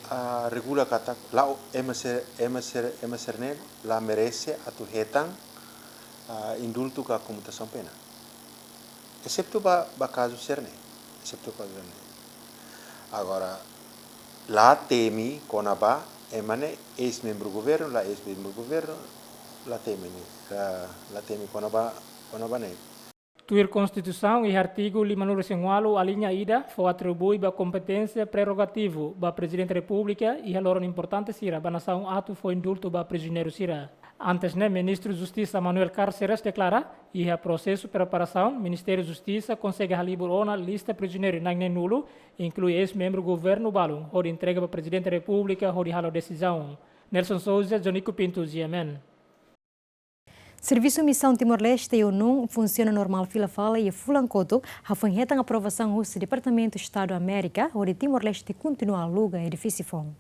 ah, regula katak la'o ema sira, ema sira, ema sira-ne'e la merese atu hetan, ah, indultu ka komutasaun pena. Eseptu ba, ba kazu sira-ne'e, eseptu ba kazu sira-ne'e. Agora, la temi kona-ba ema ne'e eis-membru governu, la eis-membru governu, la temi ne'e, la, la temi kona-ba, kona-ba ne'e. Tuir Konstituisaun iha artigu lima-nulu-resin-ualu, aliña ida, fó atribui ba kompeténsia prerogativu ba Prezidente Repúblika iha loron importante sira ba nasaun atu fó indultu ba prizioneiru sira. Antes ne'e, Ministru Justisa Manuel Cárceres deklara, iha prosesu preparasaun, Ministériu Justisa konsege halibur ona lista prizioneiru na'in-neen-nulu, inklui eis-membru governu balun, hodi entrega ba Prezidente Repúblika hodi halo desizaun. Nelson Souza, Jonico Pinto, G M N. Servisu Misaun Timor-Leste iha ONU funsiona normál fila fali iha fulan kotuk, hafoin hetan aprovasaun husi Departamentu Estadu Amérika, hodi Timor-Leste kontinua aluga edifísiu foun.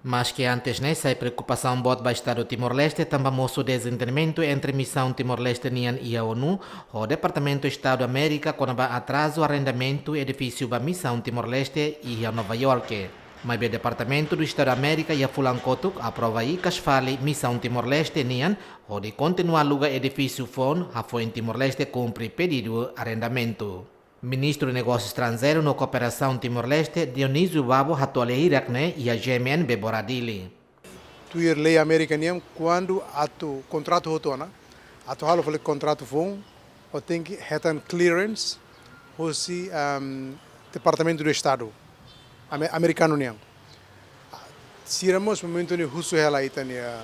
Maske antes ne'e sai preokupasaun boot ba Estadu Timor-Leste tanba mosu dezentendimentu entre Misaun Timor-Leste nian iha ONU ho Departamentu Estadu Amérika kona-ba atrazu arrendamentu edifísiu ba Misaun Timor-Leste iha Nova Iorke. Maibé Departamentu Estadu Amérika iha fulan kotuk aprova hikas fali Misaun Timor-Leste nian hodi kontinua aluga edifísiu foun hafoin Timor-Leste kumpre pedidu arrendamentu. Ministru Negósiu Estranjeiru no Kooperasaun Timor-Leste, Dionísio Babo, hato'o lia hirak-ne'e iha G M N Bebora Dili. Tuir lei Amérika nian, kuandu atu kontratu hotu ona, atu halo fali kontratu foun, ó tenke hetan clearance husi, ehm, Departamentu de Estadu ame-, amerikanu nian. Sira mós momentu ne'e husu hela ita-nia,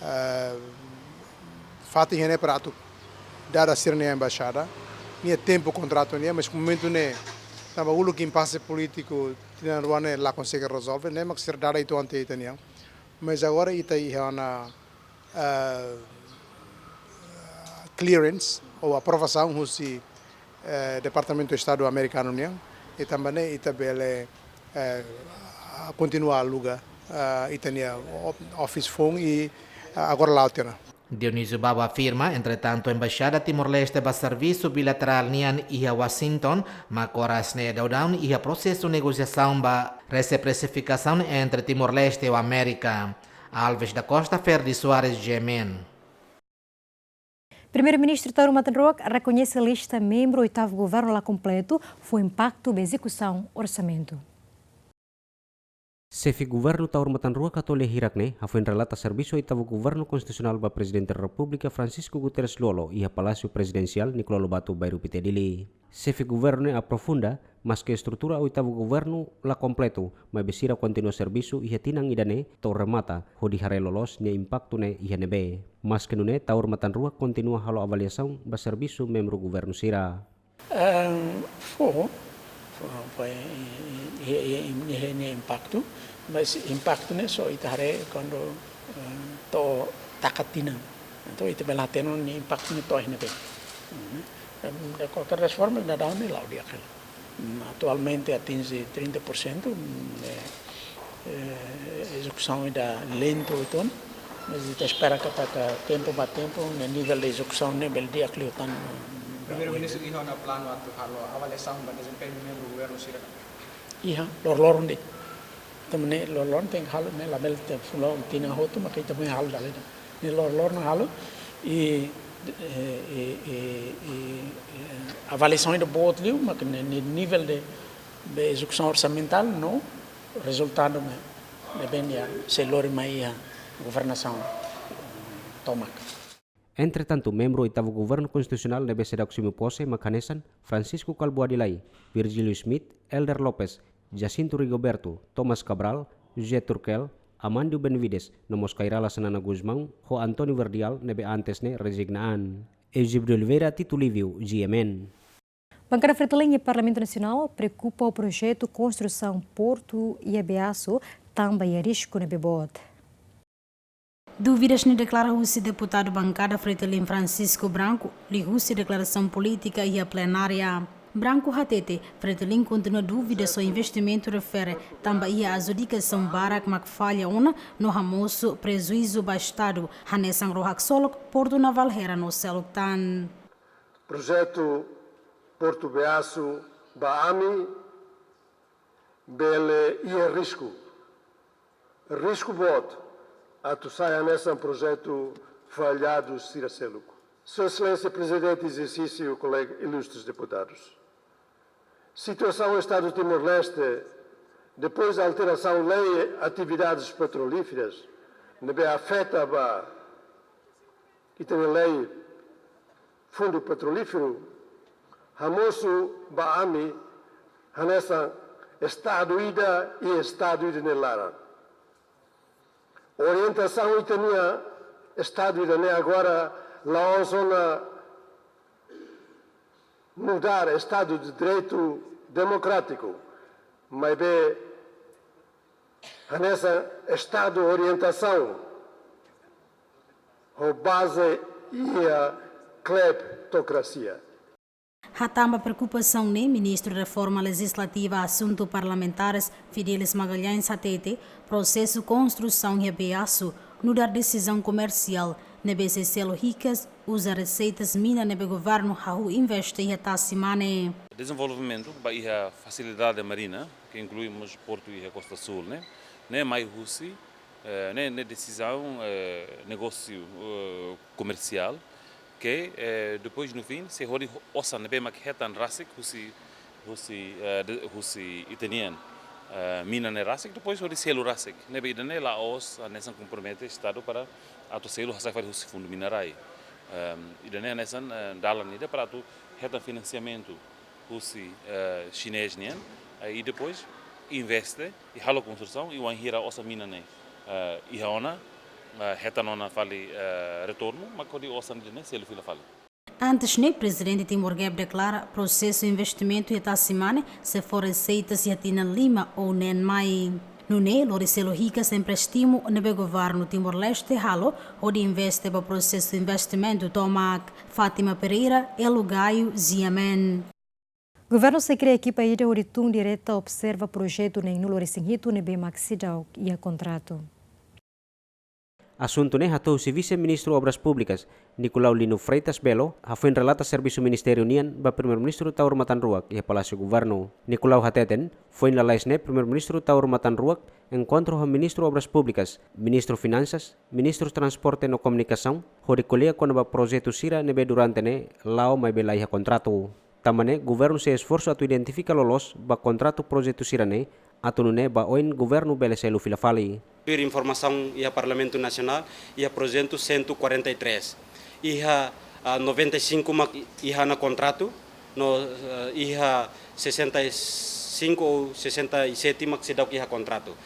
eh, fatin iha ne'e para atu dada sira-nia embaixada nia tempu kontratu nian, mas momentu ne'e tanba uluk impase polítiku tinan rua ne'e la konsege rezolve, ne'e mak sira dada uitoan tiha ita-nian. Mas agora ita iha ona, eh, clearance ou aprovasaun husi, eh, Departamentu Estadu amerikanu nian, i tanba ne'e ita bele, eh, kontinua aluga, eh, ita-nia o-, office foun i, eh, agora la'o tiha ona. Dionísio Babo afirma, entretantu, Embaixada Timor-Leste ba servisu bilaterál nian iha Washington mak oras ne'e daudaun iha prosesu negosiasaun ba resiprosidade entre Timor-Leste ho Amérika. Alves da Costa, Ferdi Soares, G M N. Primeiru-Ministru Taur Matan Ruak rekoñese lista membru oitavu governu la kompletu fó impaktu ba ezekusaun orsamentu. Xefe Governu Taur Matan Ruak hato'o lia hirak-ne'e hafoin relata servisu oitavu governu konstitusionál ba Prezidente Repúblika Francisco Guterres Lú-Olo iha Palásiu Prezidensiál Nicolau Lobato, Bairru Pité, Dili. Xefe Governu ne'e aprofunda, maske estrutura oitavu governu la kompletu, maibé sira kontinua servisu iha tinan ida-ne'e to'o remata, hodi haree loloos nia impaktu ne'e iha ne'ebé. Maske nune'e, Taur Matan Ruak kontinua halo avaliasaun ba servisu membru governu sira. Ehm, fó, fó, fó, eh, eh, eh, eh, nia impaktu, mas impaktu ne'e só ita haree kuandu, eh, to'o taka tinan. Entaun, ita bele hatene nia impaktu ne'e to'o iha ne'ebé. Hum, de qualquer das formas, daudaun ne'e la'o di'ak hela. Hum, atualmente atinje trinta por cento, hum, eh, eh, ezekusaun ida lentu uitoan, mas ita espera katak tempu ba tempu, ne'e nivel de ezekusaun ne'e bele di'ak liután. Primeiru-Ministru iha ona planu atu halo avaliasaun ba dezempeñu membru governu sira? Iha, loroloron de'it. Tanba ne'e loroloron tenke halo, ne'e labele tinan fulan, tinan hotu, maka ita mai halo dala ida. Ne'e loroloron halo, i, eh, eh, eh, eh, eh, avaliasaun ida boot liu, maka ne'e, ne'e nivel de, de ezekusaun orsamentál no rezultadu ne'e, ne'ebé nia sei lori mai iha governasaun tomak. Entretantu, membru oitavu governu konstitusionál ne'ebé seidauk simu pose mak hanesan Francisco Kalbuadi Lay, Virgílio Schmidt, Helder Lopes, Jacinto Rigoberto, Thomas Cabral, José Turkel, Amandio Benavides, no mós Kay Rala Xanana Gusmão, ho António Verdial ne'ebé antes ne'e rezigna an. Eusébio de Oliveira, Tito Livio, G M N. Bankada Fretilin iha Parlamentu Nasionál preokupa ho projetu konstrusaun portu iha Beaçu, tanba iha risku ne'ebé boot. Dúvidas ne'e deklara husi deputadu bankada Fretilin Francisco Branco, liuhusi deklarasaun polítika iha plenária. Branco hatete, Fretilin kontinua dúvida só investimentu refere, tanba iha adjudikasaun barak mak falla ona, no hamosu prejuízu ba Estadu, hanesan ró haksolok, Portu Navál Hera no seluk tan. Projetu Portu Beaçu ba ami bele iha risku. Risku boot atu sai hanesan projetu falladu sira seluk. Sua Exelénsia Prezidente Ezersísiu, kolega ilustres deputadus. Situasaun Estadu Timor-Leste, depois alterasaun lei atividades petrolíferas, ne'ebé afeta ba ita-nia lei Fundu Petrolíferu hamosu ba ami hanesan estadu ida iha estadu ida nia laran. Orientasaun ita-nia estadu ida-ne'e agora la'ós ona mudar Estado de Direito Democrático, maibé hanesan estadu orientasaun ho baze iha kleptokrasia. Hatán ba preokupasaun ne'e, Ministru Reforma Lejislativa Asuntu Parlamentares, Fidelis Magalhães hatete, prosesu konstrusaun iha Beaçu nu'udar desizaun komersiál ne'ebé sei selu hikas uza reseitas mina ne'ebé governu hahú investe iha tasi-mane. Dezenvolvimentu ba iha fasilidade marina, ke inklui mós portu iha Kosta Súl, ne'e, ne'e mai husi, eh, ne'e, ne'e desizaun, eh, negósiu, eh, komersiál, ke, eh, depois no fim, sei hodi osan ne'ebé mak hetan rasik husi, husi, eh, de, husi ita-nian, eh, mina ne'e rasik, depois hodi selu rasik. Ne'ebé ida-ne'e la'ós hanesan kompromete Estadu para atu selu hasai fali husi fundu mina rai. Ehm, ida-ne'e hanesan, eh, dalan ida para atu hetan finansiamentu husi, eh, xinés nian, eh, i depois investe, i halo konstrusaun, i wainhira osan mina ne'e, eh, iha ona, eh, hetan ona fali, eh, retornu, mak hodi osan ida-ne'e selu fila fali. Antes ne'e, Prezidente Timor Gap deklara prosesu investimentu iha tasi-mane sei fó reseitas iha tinan lima ou neen mai. Nune'e, lori selu hikas empréstimu ne'ebé governu Timor-Leste halo hodi investe ba prosesu investimentu tomak. Fátima Pereira, Elo Gaio, G M N. Governu sei kria ekipa ida hodi tun direta observa projetu neen-nulu-resin-hitu ne'ebé mak seidauk iha kontratu. Asuntu ne'e hato'o husi Vise-Ministru Obras Públikas, Nicolau Lino Freitas Belo, hafoin relata servisu ministériu nian ba Primeiru-Ministru Taur Matan Ruak iha Palásiu Governu. Nicolau hateten, foin lalais ne'e Primeiru-Ministru Taur Matan Ruak enkontru ho Ministru Obras Públikas, Ministru Finansas, Ministru Transporte no Komunikasaun, hodi ko'alia kona-ba projetu sira ne'ebé durante ne'e la'o maibé la iha kontratu. Tanba ne'e, governu sei esforsu atu identifika loloos ba kontratu projetu sira-ne'e, atu nune'e ba oin governu bele selu fila fali. Tuir informasaun iha Parlamentu Nasionál, iha projetu cento e quarenta e três. Iha, ah, noventa e cinco mak iha ona kontratu, no, eh, iha sessenta e cinco ou sessenta e sete mak seidauk iha kontratu.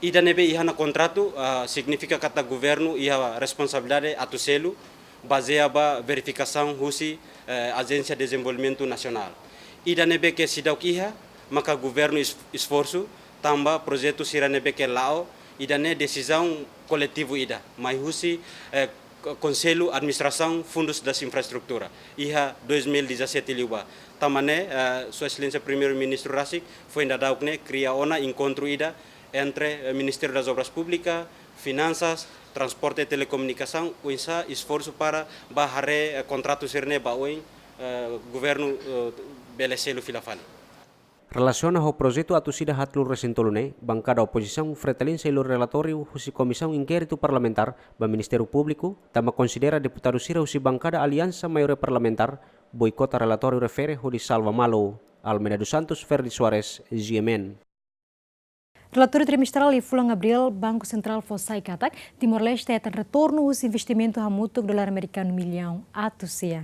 Ida ne'ebé iha ona kontratu, ah, signifika katak governu iha responsabilidade atu selu, bazeia ba verifikasaun husi, eh, Ajénsia Dezenvolvimentu Nasionál. Ida ne'ebé ke seidauk iha, maka governu es-, esforsu, tanba projetu sira ne'ebé ke la'o, ida-ne'e desizaun koletivu ida, mai husi, eh, ko-, Konsellu Administrasaun Fundus das Infraestrutura, iha dois mil e dezassete liubá. Tanba ne'e, eh, Sua Exelénsia Primeiru-Ministru rasik, foin daudauk ne'e, kria ona enkontru ida entre, eh, Ministériu das Obras Públikas, Finansas, Transporte e Telekomunikasaun, oinsá esforsu para ba haree, eh, kontratu sira-ne'e ba oin, eh, governu, eh, bele selu fila fali. Relasiona ho projetu atus ida haatnulu-resin-tolu ne'e, bankada opozisaun Fretilin sei lori relatóriu husi Komisaun Inkéritu Parlamentár ba Ministériu Públiku, tanba konsidera deputadu sira husi bankada Aliansa Maioria Parlamentár boikota relatóriu refere hodi salva malu. Almeida dos Santos, Ferdi Soares, G M N. Relatóriu trimestrál iha fulan Abríl, Banku Sentrál fó sai katak Timor-Leste hetan retornu husi investimentu hamutuk dolar amerikanu millaun atus sia.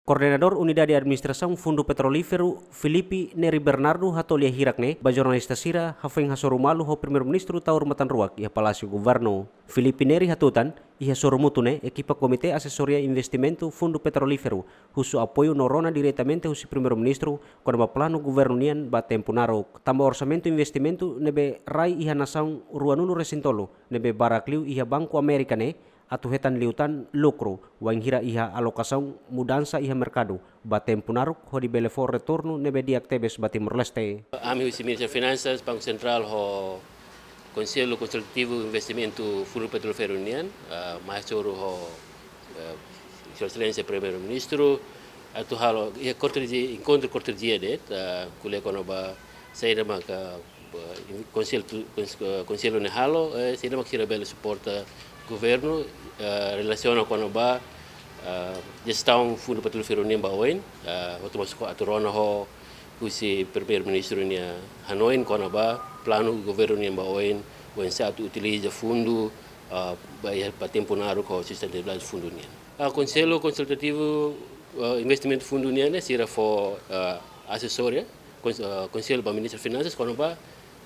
Koordenadór Unidade Administrasaun Fundu Petrolíferu, Filipe Neri Bernardo, hato'o lia hirak ne'e ba jornalista sira hafoin hasoru malu ho Primeiru-Ministru Taur Matan Ruak iha Palásiu Governu. Filipe Neri hatutan, iha sorumutu ne'e, ekipa Komité Asesoria Investimentu Fundu Petrolíferu husu apoiu no rona diretamente husi Primeiru-Ministru kona-ba planu governu nian ba tempu naruk. Tanba orsamentu investimentu ne'ebé rai iha nasaun ruanulu-resin-tolu ne'ebé barak liu iha Banku Amérika ne'e, atu hetan liután lukru, wainhira iha alokasaun mudansa iha merkadu ba tempu naruk hodi bele fó retornu ne'ebé di'ak tebes ba Timor-Leste. Ami husi Ministériu Finansas, Banku Sentrál ho Konsellu Konsultivu Investimentu Fundu Petrolíferu nian, ah, mai hasoru ho, eh, Sua Exelénsia Primeiru-Ministru, atu halo, iha korte dia, enkontru korte dia de'it, ah, ko'alia kona-ba saida maka, eh, konsellu, kons-, eh, konsellu ne'e halo, eh, saida maka sira bele suporta governu, eh, relasiona kona-ba, eh, jestaun Fundu Petrolíferu nian ba oin, eh, hotu mós atu rona ho husi Primeiru-Ministru nia hanoin kona-ba planu governu nian ba oin, oinsá atu utiliza fundu, ah, ba iha, ba tempu naruk ho sustentabilidade fundu nian. Ah, Konsellu Konsultativu, ah, Investimentu Fundu nian ne'e sira fó, ah, asesór, kons-, ah, konsellu ba Ministru Finansas kona-ba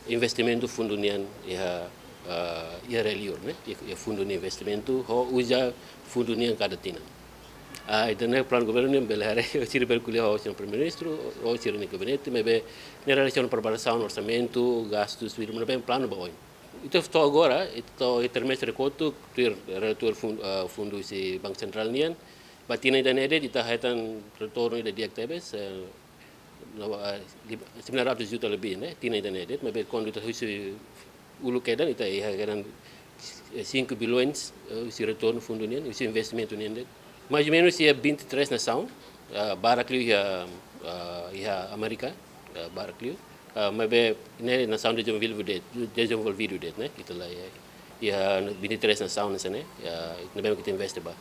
investimentu fundu nian iha, ah, iha rai-liur ne'e, iha, iha fundu nian investimentu, ho uza fundu nian kada tinan. Ah, entaun ne'e planu governu nian bele haree, sira bele ko'alia ho señór Primeiru-Ministru, ho sira-nia gabinete, maibé ne'e relasiona preparasaun orsamentu, gastus, tudu, maibé planu ba oin. Ita to'o agora, ita to'o iha trimestre kotuk, tuir relatóriu fun-, ah, fundu husi Banku Sentrál nian, ba tinan ida-ne'e de'it ita hetan retornu ida di'ak tebes, eh, no, eh, lib-, sembilan ratus juta lebih, ne'e, tinan ida-ne'e de'it, maibé kuandu ita husu uluk kedan, ita iha kedan, eh, cinco bilhões, eh, husi retornu fundu nian, husi investimentu nian de'it. Mais ou menus iha vinte e três nasaun, eh, barak liu iha, eh, iha Amérika, eh, barak liu. Ah, maibé ne'e nasaun dezenvolvidu de'it, dezenvolvidu de'it, ne'e, ita la iha, iha vinte e três nasaun hanesan ne'e, iha, ne'ebé mak ita investe ba.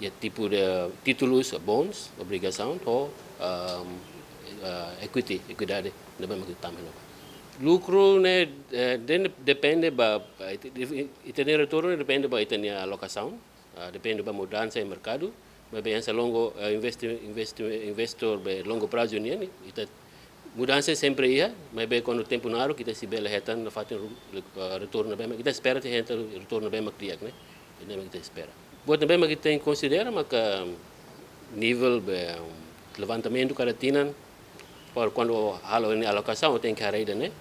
Iha tipu de títulus, bonds, obrigasaun, ho, ahm, ah, equity, ekuidade, ne'ebé mak ita tama iha ne'ebá. Lukru ne'e, eh, de'it depende ba, eh, ita, ita-nia retornu depende ba ita-nia alokasaun. Ah, depende ba mudansa iha merkadu, maibé hanesan longu, eh, investi-, investi-, investor ba longu prazu nian, ita mudansa sempre iha, maibé kuandu tempu naruk ita sei bele hetan nafatin ru-, ah, retornu ne'ebé mak ita espera, ita hetan retornu ne'ebé mak di'ak, ne'e, ne'ebé mak ita espera. Buat ne'ebé mak ita tenke konsidera maka nivel ba, um, levantamentu kada tinan, para kuandu halo ne'e alokasaun, tenke haree ida-ne'e,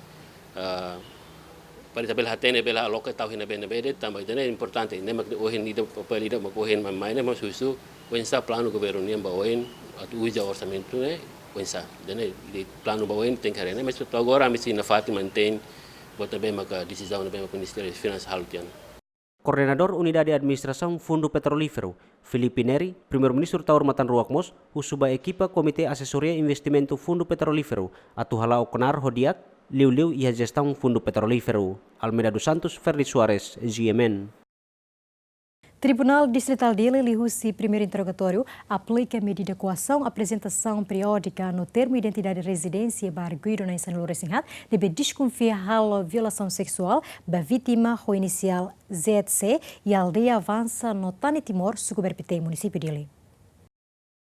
ah, para ita bele hatene, bele aloka tau iha ne'ebé-ne'ebé de'it, tanba ida-ne'e importante, ne'e mak ohin ida, papél ida mak ohin mai, mai ne'e mós husu, oinsá planu governu nian ba oin, atu uza orsamentu ne'e, oinsá. Ida-ne'e, ida planu ba oin tenke haree ne'e, mais to'o agora ami sei nafatin mantein buat ne'ebé maka desizaun ne'ebé maka Ministériu Finansas halo tiha ona. Koordenadór Unidade Administrasaun Fundu Petrolíferu, Filipe Neri, Primeiru-Ministru Taur Matan Ruak mós husu ba ekipa Komité Asesoria Investimentu Fundu Petrolíferu atu hala'o knaar ho di'ak, liuliu iha jestaun Fundu Petrolíferu. Almeida dos Santos, Ferdi Soares, G M N. Tribunál Distritál Dili liuhusi primeiru interrogatóriu aplika medida koasaun, aprezentasaun periódika no termu identidade rezidénsia ba arguidu na'in sanulu-resin-haat ne'ebé deskonfia halo violasaun seksuál ba vítima ho inisiál Z C iha aldeia Avansa no Tane Timor, suku Berbite, munisípiu Dili.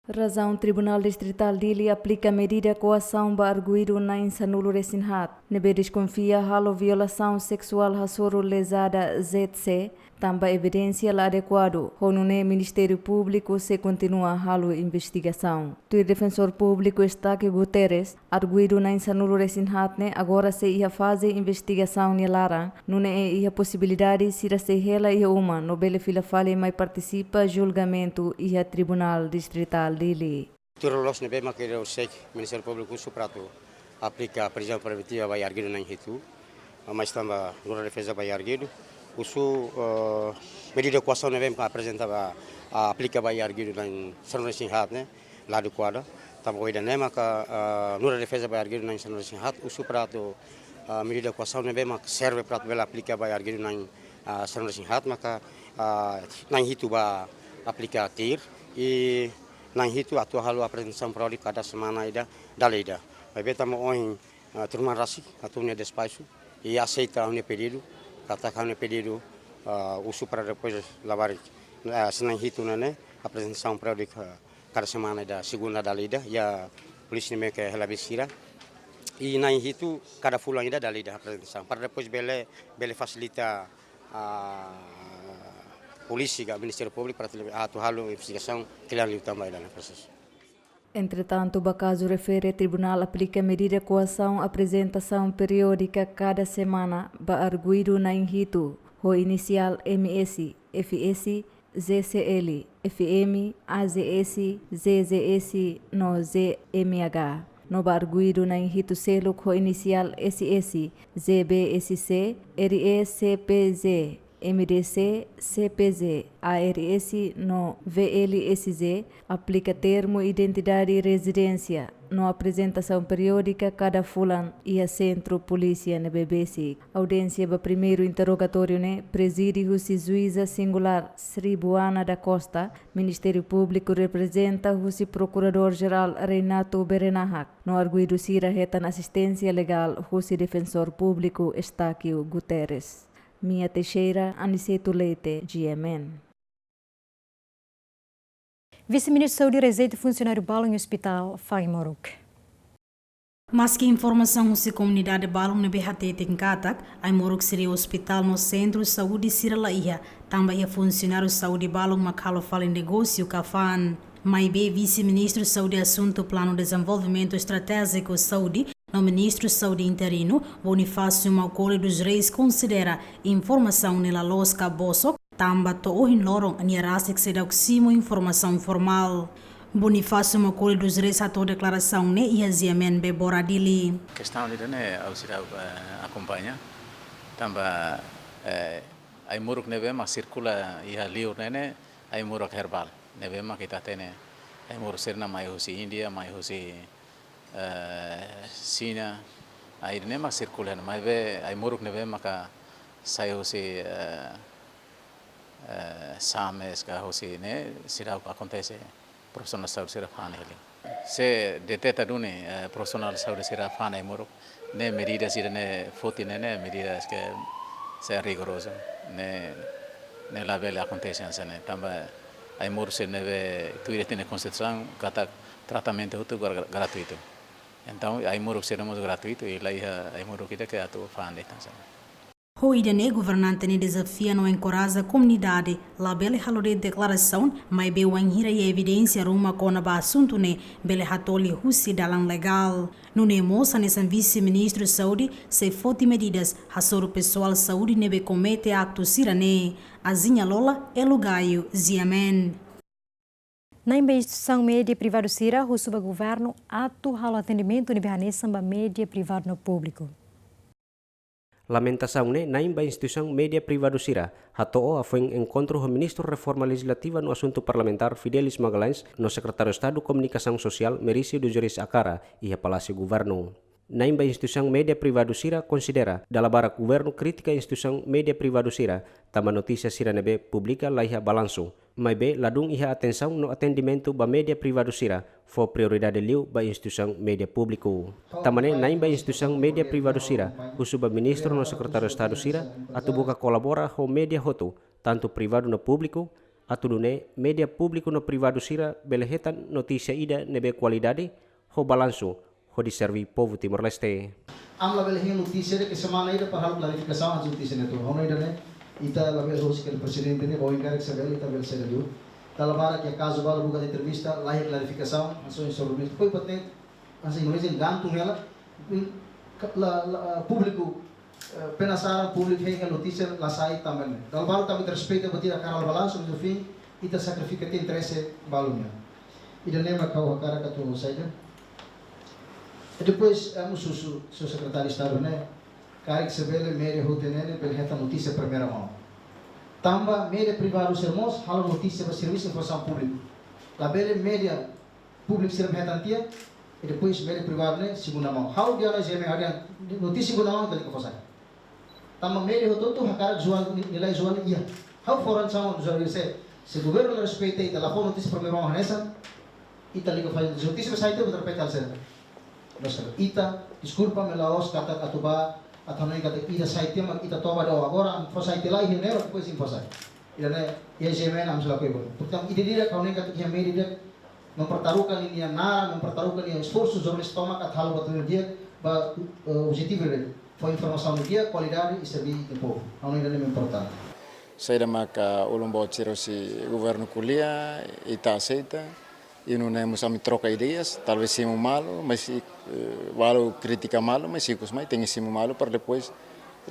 Razaun Tribunál Distritál Dili aplika medida koasaun ba arguidu na'in sanulu-resin-haat ne'ebé deskonfia halo violasaun seksuál hasoru lezada Z C, tanba evidénsia la adekuadu, ho nune'e Ministériu Públiku sei kontinua halo investigasaun. Tuir Defensór Públiku Estáquio Guterres, arguidu na'in sanulu-resin-haat ne'e agora sei iha faze investigasaun nia laran, nune'e iha posibilidade sira sei hela iha uma no bele fila fali mai partisipa julgamentu iha Tribunál Distritál Dili. Tuir loloos ne'ebé mak ita husik, Ministériu Públiku husu para atu aplika prizaun preventiva ba iha arguidu na'in hitu, mais tanba nu'udar defeza ba iha arguidu, husu, eh, medida koasaun ne'ebé mak aprezenta ba, ah, aplika ba iha arguidu na'in sanulu-resin-haat ne'e la adekuadu, tanba ohin ida-ne'e maka, ah, nu'udar defeza ba iha arguidu na'in sanulu-resin-haat husu para atu, ah, medida koasaun ne'ebé mak serve para atu bele aplika ba iha arguidu na'in, ah, sanulu-resin-haat maka, ah, na'in hitu bá aplika tuir, i na'in hitu atu halo aprezentasaun periódika kada semana ida, dala ida. Maibé tanba ohin, ah, tuirmai rasik atu nia despaxu, i aseita ha'u-nia pedidu, katak ha'u-nia pedidu, ah, husu para depois labarik, ah, se na'in hitu ne'e, ne'e, aprezentasaun periódika kada semana ida, segunda dala ida, iha polísia ne'ebé ke hela besira. I na'in hitu kada fulan ida dala ida aprezentasaun. Para depois bele, bele fasilita, ah, polísia ka Ministériu Públiku para atu halo investigasaun klaru liután ba ida-ne'e prosesu. Entretantu, ba kazu refere, tribunál aplika medida koasaun aprezentasaun periódika kada semana ba arguidu na'in hitu, ho inisiál M S, F S, Z C L, F M, A Z S, Z Z S no Z M H. No ba arguidu na'in hitu seluk ho inisiál S S, Z B S C, R E C P Z, M D C, C P Z, A R S no V L S Z, aplika termu identidade rezidénsia no aprezentasaun periódika kada fulan iha Sentru Polísia ne'ebé besik. Audiénsia ba primeiru interrogatóriu ne'e prezide husi Juíza Singulár Sri Buana da Costa, Ministériu Públiku reprezenta husi Prokuradór Jerál Reinato Berenahak, no arguidu sira hetan asisténsia legál husi Defensór Públiku Estáquio Guterres. Mia Teixeira, Aniceto Leite, G M N. Vise-Ministru Saúde rejeita funsionáriu balun iha ospitál fa'an ai-moruk. Maski informasaun husi komunidade balun ne'ebé hateten katak ai-moruk sira iha ospitál no sentru saúde sira la iha, tanba iha funsionáriu saúde balun mak halo fali negósiu ka fa'an. Maibé Vise-Ministru Saúde Asuntu Planu Dezenvolvimentu Estratéjiku Saúde no Ministru Saúde interinu, Bonifácio Maukoli dos Reis, konsidera informasaun ne'e la loos ka bosok, tanba to'o ohin loron nia rasik seidauk simu informasaun formál. Bonifácio Maukoli dos Reis hato'o deklarasaun ne'e iha G M N Bebora Dili. Kestaun ida-ne'e ha'u seidauk, eh, akompaña, tanba, eh, ai-moruk ne'ebé mak sirkula iha liur ne'e ne'e ai-moruk herbál. Ne'ebé mak ita hatene ai-moruk sira-ne'e mai husi Índia, mai husi, eh, Xina. Ai-moruk ne'e mak sirkula, maibé ai-moruk ne'ebé maka sai husi, eh, eh, Sames ka husi ne'e seidauk akontese profisionál saúde sira fa'an hela. Se deteta duni, eh, profisionál saúde sira fa'an ai-moruk, ne'e medida sira-ne'e foti ne'e, ne'e medida ke se rigorozu, ne'e, ne'e labele akontese hanesan ne'e, tanba ai-moruk sira ne'ebé tuir ita-nia Konstituisaun katak tratamentu hotu gra-, gratuitu. Entaun ai-moruk sira mós gratuitu, i la iha ai-moruk ida ke atu fa'an de'it hanesan ne'e. Ho ida-ne'e governante ne'e dezafia no enkoraja komunidade labele halo de'it deklarasaun, maibé wainhira iha evidénsia ruma kona-ba asuntu ne'e bele hatoli husi dalan legál. Nune'e mós hanesan Vise-Ministru Saúde sei foti medidas hasoru pesoál saúde ne'ebé komete aktu sira-ne'e. Aziña Lola, Elo Gaio, G M N. Na'in ba instituisaun média privadu sira husu ba governu atu halo atendimentu ne'ebé hanesan ba média privadu no públiku. Lamentasaun ne'e na'in ba instituisaun média privadu sira hato'o hafoin enkontru ho Ministru Reforma Lejizlativa no Asuntu Parlamentár Fidelis Magalhães no Sekretáriu Estadu Komunikasaun Sosiál Merício dos Reis Akara iha Palásiu Governu. Na'in ba instituisaun média privadu sira konsidera dala barak governu kritika instituisaun média privadu sira, tanba notísia sira ne'ebé publika la iha balansu. Maibé ladún iha atensaun no atendimentu ba média privadu sira, fó prioridade liu ba instituisaun média públiku. Tanba ne'e na'in ba instituisaun média privadu sira husu ba Ministru no Sekretáriu Estadu sira atu buka kolabora ho média hotu, tantu privadu no públiku, atu nune'e média públiku no privadu sira bele hetan notísia ida ne'ebé kualidade, ho balansu, hodi serví povu Timor-Leste. Ami labele hein notísia ida ke semana ida para halo klarifikasaun antes notísia ne'e tun. Ha'u hanoin ida-ne'e, ita labele hosi ke prezidente ne'e, bau enkarek saida ita bele saida duni. Dala barak iha kazu balu buka entrevista, la iha klarifikasaun, hanesan instrumentu. Koi patente, hanesan instrumentu gantung hela, mm, ka-, la, la, públiku, eh, penasaran, públiku hein notísia la sai tanba ne'e. Dala barak tanba ita respeita buat ida hakarak halo balansu, mas no fim, ita sakrifika tiha interese balu nian. Ida-ne'e mak ha'u hakarak atu saida. I depois, eh, ami husu, husu Sekretáriu Estadu ne'e, karik se bele média hotu ne'e ne'e bele hetan notísia primeira mão. Tanba média privadu sira mós halo notísia ba servisu informasaun públiku. Labele média públiku sira hetan tiha, i depois média privadu ne'e segunda mão. Ha'u dehan, G M N, ha'u dehan, notísia segunda mão ita lalika fó sai. Tanba média hotu-hotu hakarak jual ni-, nilai jual iha. Ha'u fó ransaun jual se, se governu la respeita ita, la fó notísia primeira mão hanesan, ita lalika fó notísia ba sai tiha buat repete al sera. Nos ita, deskulpa, maibé la'ós katak atu ba, atu hanoin katak ida sai tiha mak ita toba de'it agora, ami fó sai tiha lai, iha ne'e, depois imi fó sai. Ida-ne'e, iha G M N ami sei lakohi buat. Portantu, ida-idak ha'u hanoin katak iha média ida, mempertaruhkan ninia naran, mempertaruhkan ninia esforsu, jornalista tomak atu halo buat ne'e di'ak, ba, eh, objetivu ida, fó informasaun ne'e di'ak, kualidade, i serví ita-nia povu. Ha'u hanoin ida-ne'e importante. Saida maka ulun boot sira husi governu ko'alia, ita aseita, i nune'e mós ami troka ideias, talvés simu malu, mas i, eh, balu kritika malu, mas ikus mai tenke simu malu para depois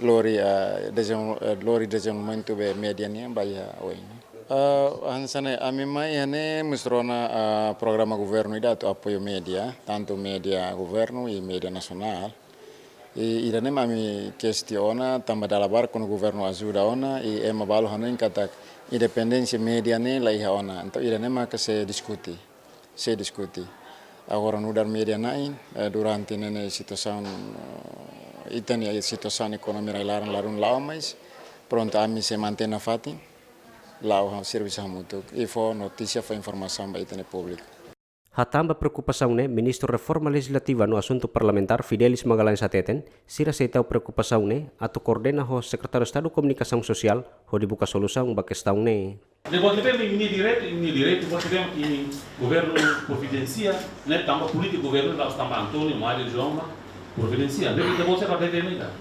lori, eh, dezenvol-, eh, lori dezenvolvimentu ba média nian ba iha oin. Eh, hanesan ne'e, ami mai iha ne'e mós rona, eh, programa governu ida atu apoiu média, tantu média governu i média nasionál. I ida-ne'e mak ami kestiona, tanba dala barak kuandu governu ajuda ona, i ema balu hanoin katak independénsia média ne'e la iha ona. Entaun ida-ne'e maka sei diskute, sei diskute. Agora nu'udar média na'in, eh, durante ne'e ne'e situasaun, eh, ita-nia situasaun ekonomia rai-laran la dún la'o, mas prontu ami sei mantein nafatin, la'o servisu hamutuk, i fó notísia, fó informasaun ba ita-nia públiku. Hatán ba preokupasaun ne'e, Ministru Reforma Lejizlativa no Asuntu Parlamentár Fidelis Magalhães hateten, sira sei tau preokupasaun ne'e atu koordena ho Sekretáriu Estadu Komunikasaun Sosiál hodi buka solusaun ba kestaun ne'e. Ne'e buat ne'ebé imi-nia direitu, imi-nia direitu, buat ne'ebé imi governu providensia, ne'e tanba polítika governu, la'ós tanba António, Mário, João, providensia. Ne'e ita-boot sira deve imi ka.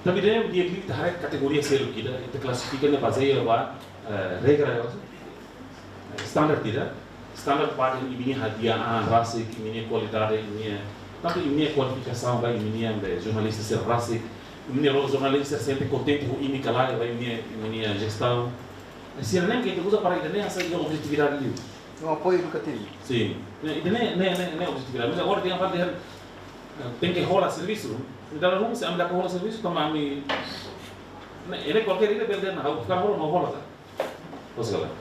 Tanba ida-ne'e di'ak liu ita haree kategoria seluk ida, ita klasifika ne'e bazeia ba, eh, regra, eh, standar ida. Standar parte imi-nia hadi'a an rasik, imi-nia kualidade, imi-nia, tantu imi-nia kualifikasaun ba imi-nia be jornalista sira rasik, imi-nia jornalista sira sente kontente ho imi ka lae ba imi-nia, imi-nia jestaun. Sira-ne'e ke ita uza para ida-ne'e hasai iha objetividade liu. Um apoio educativo. Sin. Ne'e, ida-ne'e, ne'e, ne'e, ne'e objetividade. Mas agora tem a parte de, eh, tenke hola servisu. Entaun, se ami la hola servisu, tanba ami, ne'e, ne'e kualkér ida bele dehan, ha'u fiar hola, ha'u hola ka. Pois, galera.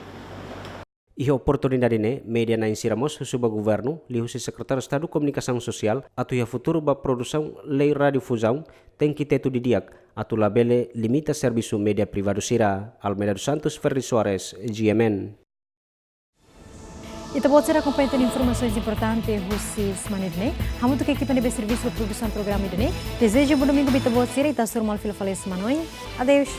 Iha oportunidade ne'e, média na'in sira mós husu ba governu, liuhusi Sekretáriu Estadu Komunikasaun Sosiál, atu iha futuru ba produsaun lei radiofuzaun, tenke tetu didi'ak, atu labele limita servisu média privadu sira. Almeida dos Santos, Ferdi Soares, G M N. Ita-boot sira akompaña tiha ona informasaun importante husi semana ida-ne'e. Hamutuk ho ekipa ne'ebé servisu ba produsaun programa ida-ne'e, dezeja bom domingu ba ita-boot sira, ita hasoru malu fila fali semana oin. Adeus.